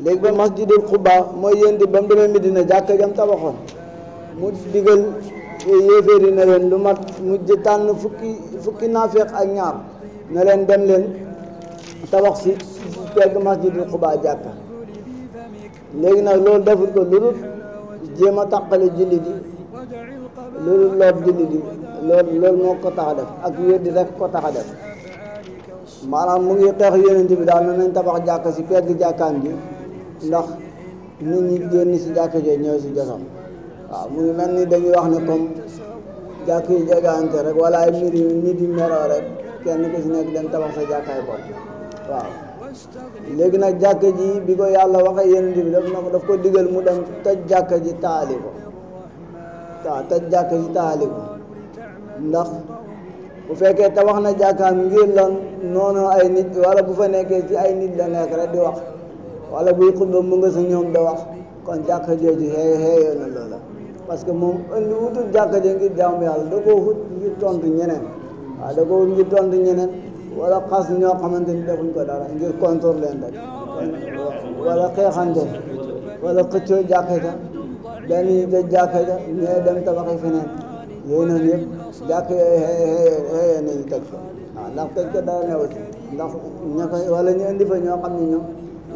léegi ba masjidul Quba mooy yéen di ba mu demee Medina jàkka jam tabaxoon mu digal yéeféer yi ne leen lu mat mu tànn fukki naafeq ak ñaar ne leen dem leen tabax si pegg masjidul Quba jàkka léegi nag loolu defut ko lu dul jéem a tàqale jullit yi lu dul lool jullit yi loolu moo ko tax a def ak weddi rek ko tax a def maanaam mu ngi xeex yonent bi daal nañ tabax jàkka si pegg jàkkaan ji ndax nit ñi génn si jàkka jooju ñëw si josam waaw mu ngi mel ni dañuy wax ne comme jàkk yi jegaante rek wala ay mbir yu nit yu meroo rek kenn ku si nekk dem tabax sa jàkkaay bopp waaw léegi nag jàkka ji bi ko yàlla waxee yonent bi daf ko digal mu dem toj jàkka ji taali ko waaw toj jàkka ji taali ko ndax bu fekkee tabax na jàkkaam ngir lan noonu ay nit wala bu fa nekkee ci ay nit la nekk rek di wax wala buy xutba mu nga sa ñoom da wax kon jàkka jooju xeeyoo na loola parce que moom indi wutul jàkka ji ngir jaamu yàlla da koo wut ngir tontu ñeneen waaw da koo wut ngir tontu ñeneen wala xas ñoo xamante ni defuñ ko dara ngir contrôle leen rek wala xeexante wala xëccoo jàkka ja benn ñi tëj jàkka ja ñee dem tabaxi feneen yooyu noonu yëpp jàkk yooyu xëyee nañu teg fa waaw ndax tëj ko dara newu ci ndax ña koy wala ñu indi fa ñoo xam ne ñoom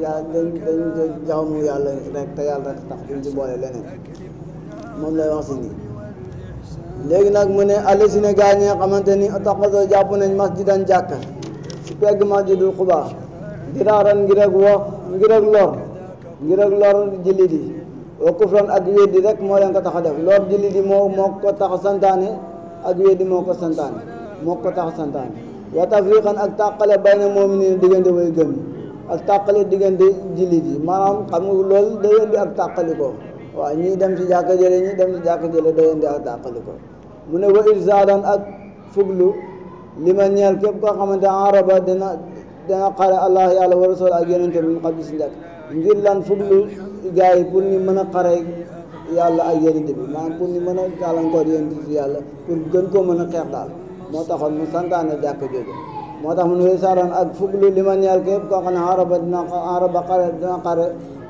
yaa dañ jaxamu yàlla rek te yàlla rek tax duñ ci boole leneen moom lay wax si nii léegi nag mu ne àll si ne gaa ñi nga xamante ni taxasoo jàpp nañ masjidan jàkka si pegg masjidul Quba diraaran ngir ak lor jullit yi wa kufran ak weddi rek moo leen ko tax a def lor jullit yi moo ko tax a santaane ak weddi moo ko tax a santaane wa tafriqan ak tàqale bayna mu'minin diggante way gëm ak tàqale diggante jullit yi maanaam xam nga loolu day indi ak tàqali ko waaw ñii dem ci jàkka jële ñii dem ci jàkka jële day indi ak tàqali ko mu ne wa irsaadan ak fuglu li ma ñeel képp koo xamante araba dina xare allah yàlla wa rasul ak yonente bi min qabli si njëkk ngir lan fuglu gars yi pour ñu mën a xare yàlla ak yonente bi maanaam pour ñu mën a gàllankoor yonente bi yàlla pour gën koo mën a xeex daal moo taxoon mu santaane jàkk jooju moo tax mu ne saaroon ak fuglu li ma ñeel képp koo xam ne araba dina xare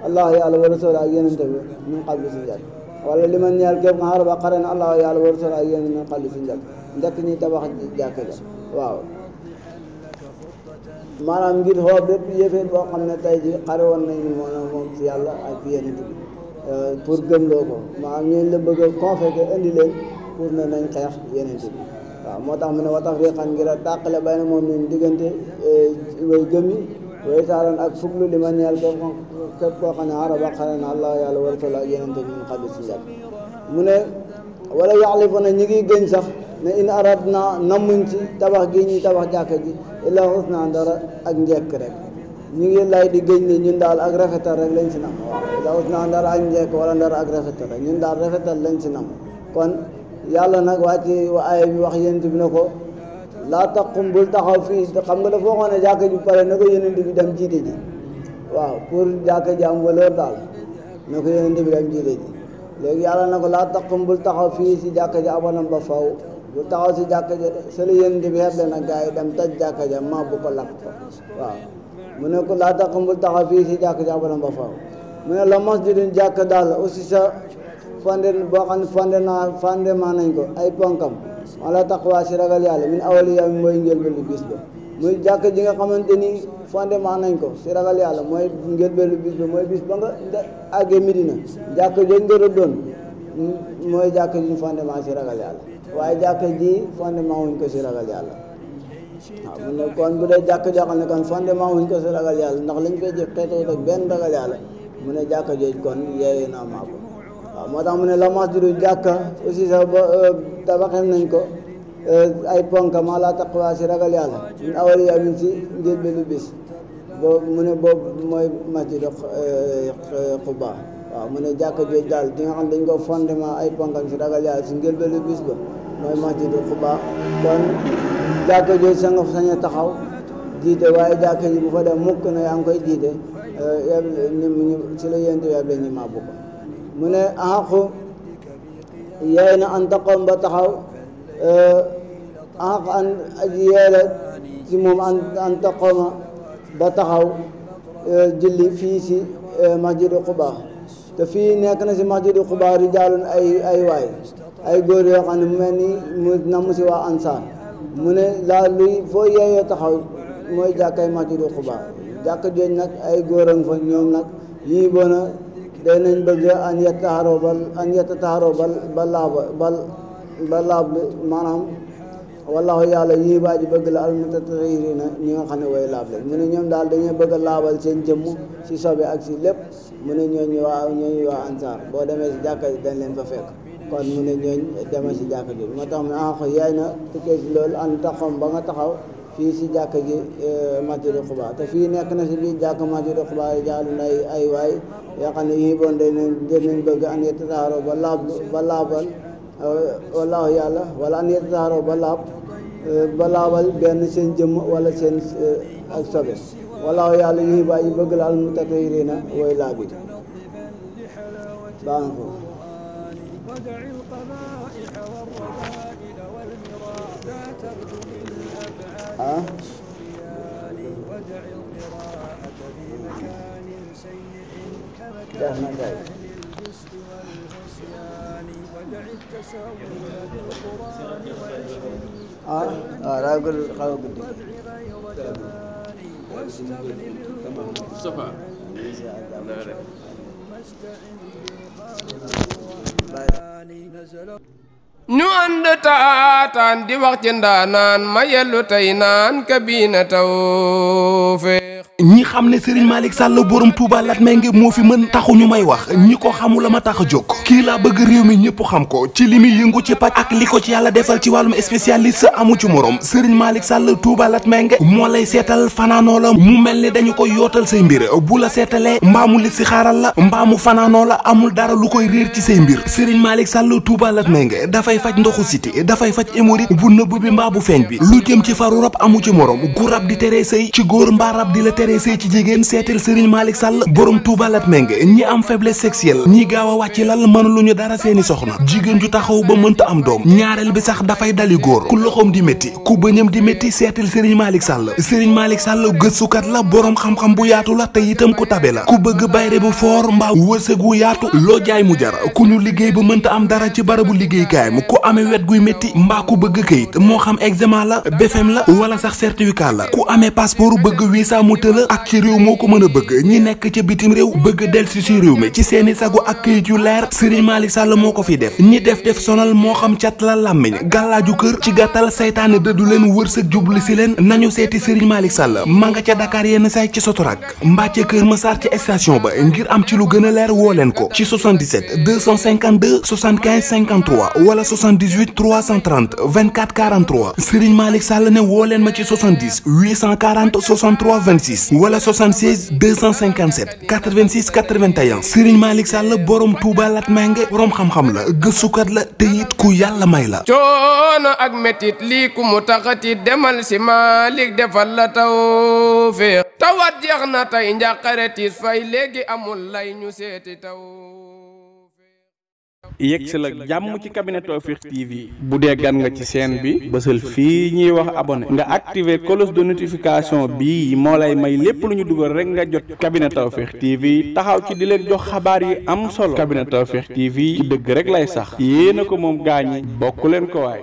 allah yàlla wa rasul ak yonente bi min qabli si njëkk wala li ma ñeel képp nga araba xare na allah yàlla wa rasul ak yonente bi min qabli si njëkk ñuy tabax jàkk ja waaw maanaam ngir xoo bépp yëfeen boo xam ne tey ji xare woon nañu moom si yàlla ak yonent bi pour gëmloo ko maanaam ñooñu la bëgg a convoqué indi leen pour ne nañ xeex yonent bi waaw moo tax mu ne wa tafriqan ngir a tàqale bay na moom ñun diggante way gëm yi way saaran ak fuglu li ma ñeel képp koo xam ne araba xare na allah yàlla wa rasul ak yonent bi min qabli si njëkk mu ne wala yaxlifuna ñi ngi gëñ sax ne in aradna nammuñ ci tabax gi ñuy tabax jàkka ji illa husna dara ak njekk rek ñu ngi lay di gëñ ne ñun daal ak rafetal rek lañ si nam waaw illa husna dara ak njekk wala dara ak rafetal rek ñun daal rafetal lañ si nam kon yàlla nag wàcc aaya bi wax yonent bi ne ko laa taqum bul taxaw fii xam nga dafa waxoon ne jàkka ji pare na ko yonent bi dem jiite ji waaw pour jàkka ji am valeur daal na ko yonent bi dem jiite ji léegi yàlla na ko laa taqum bul taxaw fii si jàkka ji abadan ba faw bu taxaw si jàkka ja sa la yonent bi xeble na gaa yi dem taj jàkka ja maa bu ko lakk ko waaw mu ne ko laa taqum bul taxaw fii si jàkka ja abadan ba faw mu ne la masjidun jàkka daal aussi sa fande boo xam ne fondement nañ ko ay ponkam wala taqwa si ragal yàlla min awali yow mi mooy njëlbéenu bis ba muy jàkk ji nga xamante ni fondement nañ ko si ragal yàlla mooy njëlbéenu bis ba mooy bis ba nga àggee Medina jàkk jooju nga rëddoon mooy jàkk ji fondement si ragal yàlla waaye jàkk ji fondement wuñ ko si ragal yàlla waaw mu ne kon bu dee jàkk joo xam ne kon fondement wuñ ko si ragal yàlla ndax lañ fay jëf xeetoo ak benn ragal yàlla mu ne jàkk jooju kon yeeyee naa maa ko waaw moo tax mu ne la masjidu jàkka aussi sax ba tabaxee nañ ko ay ponka maa laa taqwa si ragal yàlla min awali yawmin si njëlbeenu bis boobu mu ne boobu mooy masjidu Quba waaw mu ne jàkka jooju daal di nga xam dañ ko fondement ay ponkam si ragal yàlla si njëlbeenu bis ba mooy masjidu Quba kon jàkka jooju sa nga sañ a taxaw jiite waaye jàkka ji bu fa dem mukk na yaa ngi koy jiite si la yénte yable ñi màbbu ko mu ne axaqu yeey na an taqoom ba taxaw axaq an aji yeela ci moom an taqooma ba taxaw julli fii si masjidu Quba te fii nekk na si masjidu Quba rijaalun ay waay ay góor yoo xam ne mu mel ni mu namm si waa ansaar mu ne laa luy foo yeeyoo taxaw mooy jàkkay masjidu Quba jàkk jooj nag ay góor a nga fa ñoom nag yii bona day nañ bëgg an yettataharoo ba laab maanaam wallahu yàlla yii baa ji bëgg la almutatahirina ñi nga xam ne way laab lañ mu ne ñoom daal dañuy bëgg a laabal seen jëmm si sobe ak si lépp mu ne ñooñu waa ansaar boo demee si jàkka ji dañ leen fa fekk kon mu ne ñooñ demee si jàkka ji moo tax mu ne yaay na tukkee si loolu an taxam ba nga taxaw fii si jàkka ji masjidu Quba te fii nekk na si biir jàkka masjidu Quba jaalu na ay waay yoo xam ne yii bon dañ bëgg an yettataharoo ba laabal wallahu yàlla wala an yettataharoo ba laabal benn seen jëmm wala seen ak sobe wallahu yàlla yii baa yi bëgg la al mutatahirina wooy laabi baax na ko def na kay daa gën xaw a guddi ñu ànd taataan di wax ci ndaanaan ma yellu tey naan Kabina Tawfekh ñi xam ne Serigne Malick Sall borom Touba Latmingué moo fi mën taxu ñu may wax ñi ko xamula ma tax a jóg kii laa bëgg réew mi ñëpp xam ko ci li muy yëngu ci paj ak li ko ci yàlla defal ci wàllum spécialiste amu ci morom Serigne Malick Sall Touba Latmingué moo lay seetal fanaanoo la mu mel ni dañu koy yootal say mbir bu la seetalee mbaamu li si xaaral la mbaamu fanaanoo la amul dara lu koy réer ci say mbir Serigne Malick Sall Touba Latmingué dafay faj ndoxu siti dafay faj hémorroïde bu nëbb bi mbaa bu feeñ bi lu jëm ci faru rab amu ci morom gu rab di teree sëy ci góor mbaa rab di la teree sëy ci jigéen seetal Serigne Malick Sall borom Touba Latmingué ñi am faiblesse sexuelle ñi gaaw a wàcc lal mënuluñu dara seeni soxna jigéen ju taxaw ba mënta am doom ñaareel bi sax dafay dali góor ku loxoom di métti ku bëñam di métti seetal Serigne Malick Sall Serigne Malick Sall gëstukat la borom xam-xam bu yaatu la te itam ku tabe la ku bëgg bayre bu foor mbaa wërsëg wu yaatu loo jaay mu jar ku ñu liggéey ba mënta am dara ci barabu liggéeykaayam ku amee wet guy métti mbaa ku bëgg këyit moo xam examen la BFEM la wala sax certificat la ku amee passeport bëgg visa mu tëla ak ci réew moo ko mën a bëgg ñi nekk ca bitim réew bëgg delsi ci réew mi ci seeni sagu ak këyit yu leer Serigne Malick Sall moo ko fi def ñi def sonal moo xam cat la làmmiñ gàllaaju kër ci gàttal saytaane dëddu leen wërsëg jubli si leen nañu seeti Serigne Malick Sall ma nga ca Dakar yenn say ci Sotorak mbaa ca Kër Massar ci station ba ngir am ci lu gën a leer woo leen ko ci 77 252 75 53 wala 78 330 24 43 Serigne Malick Sall ne woo leen ma ci 70 840 63 26 wala 76 257 86 81 Serigne Malick Sall borom Touba Latmingué borom xam-xam la gëstukat la te it ku yàlla may la. coono ak metit lii ku mu taxati demal si Malick defal la tawfeex tawat jeex na tey njàqare tiis fay léegi amul lay ñu seeti taw. yegg si la jàmm ci cabinet Tawfekh TV bu dee gan nga ci chaîne bi bësal fii ñuy wax abonné nga activer cloche de notification bii moo lay may lépp lu ñu dugal rek nga jot cabinet Tawfekh TV taxaw ci di leen jox xabaar yi am solo cabinet Tawfekh TV ci dëgg rek lay sax yéena ko moom gaañi bokk leen ko waay.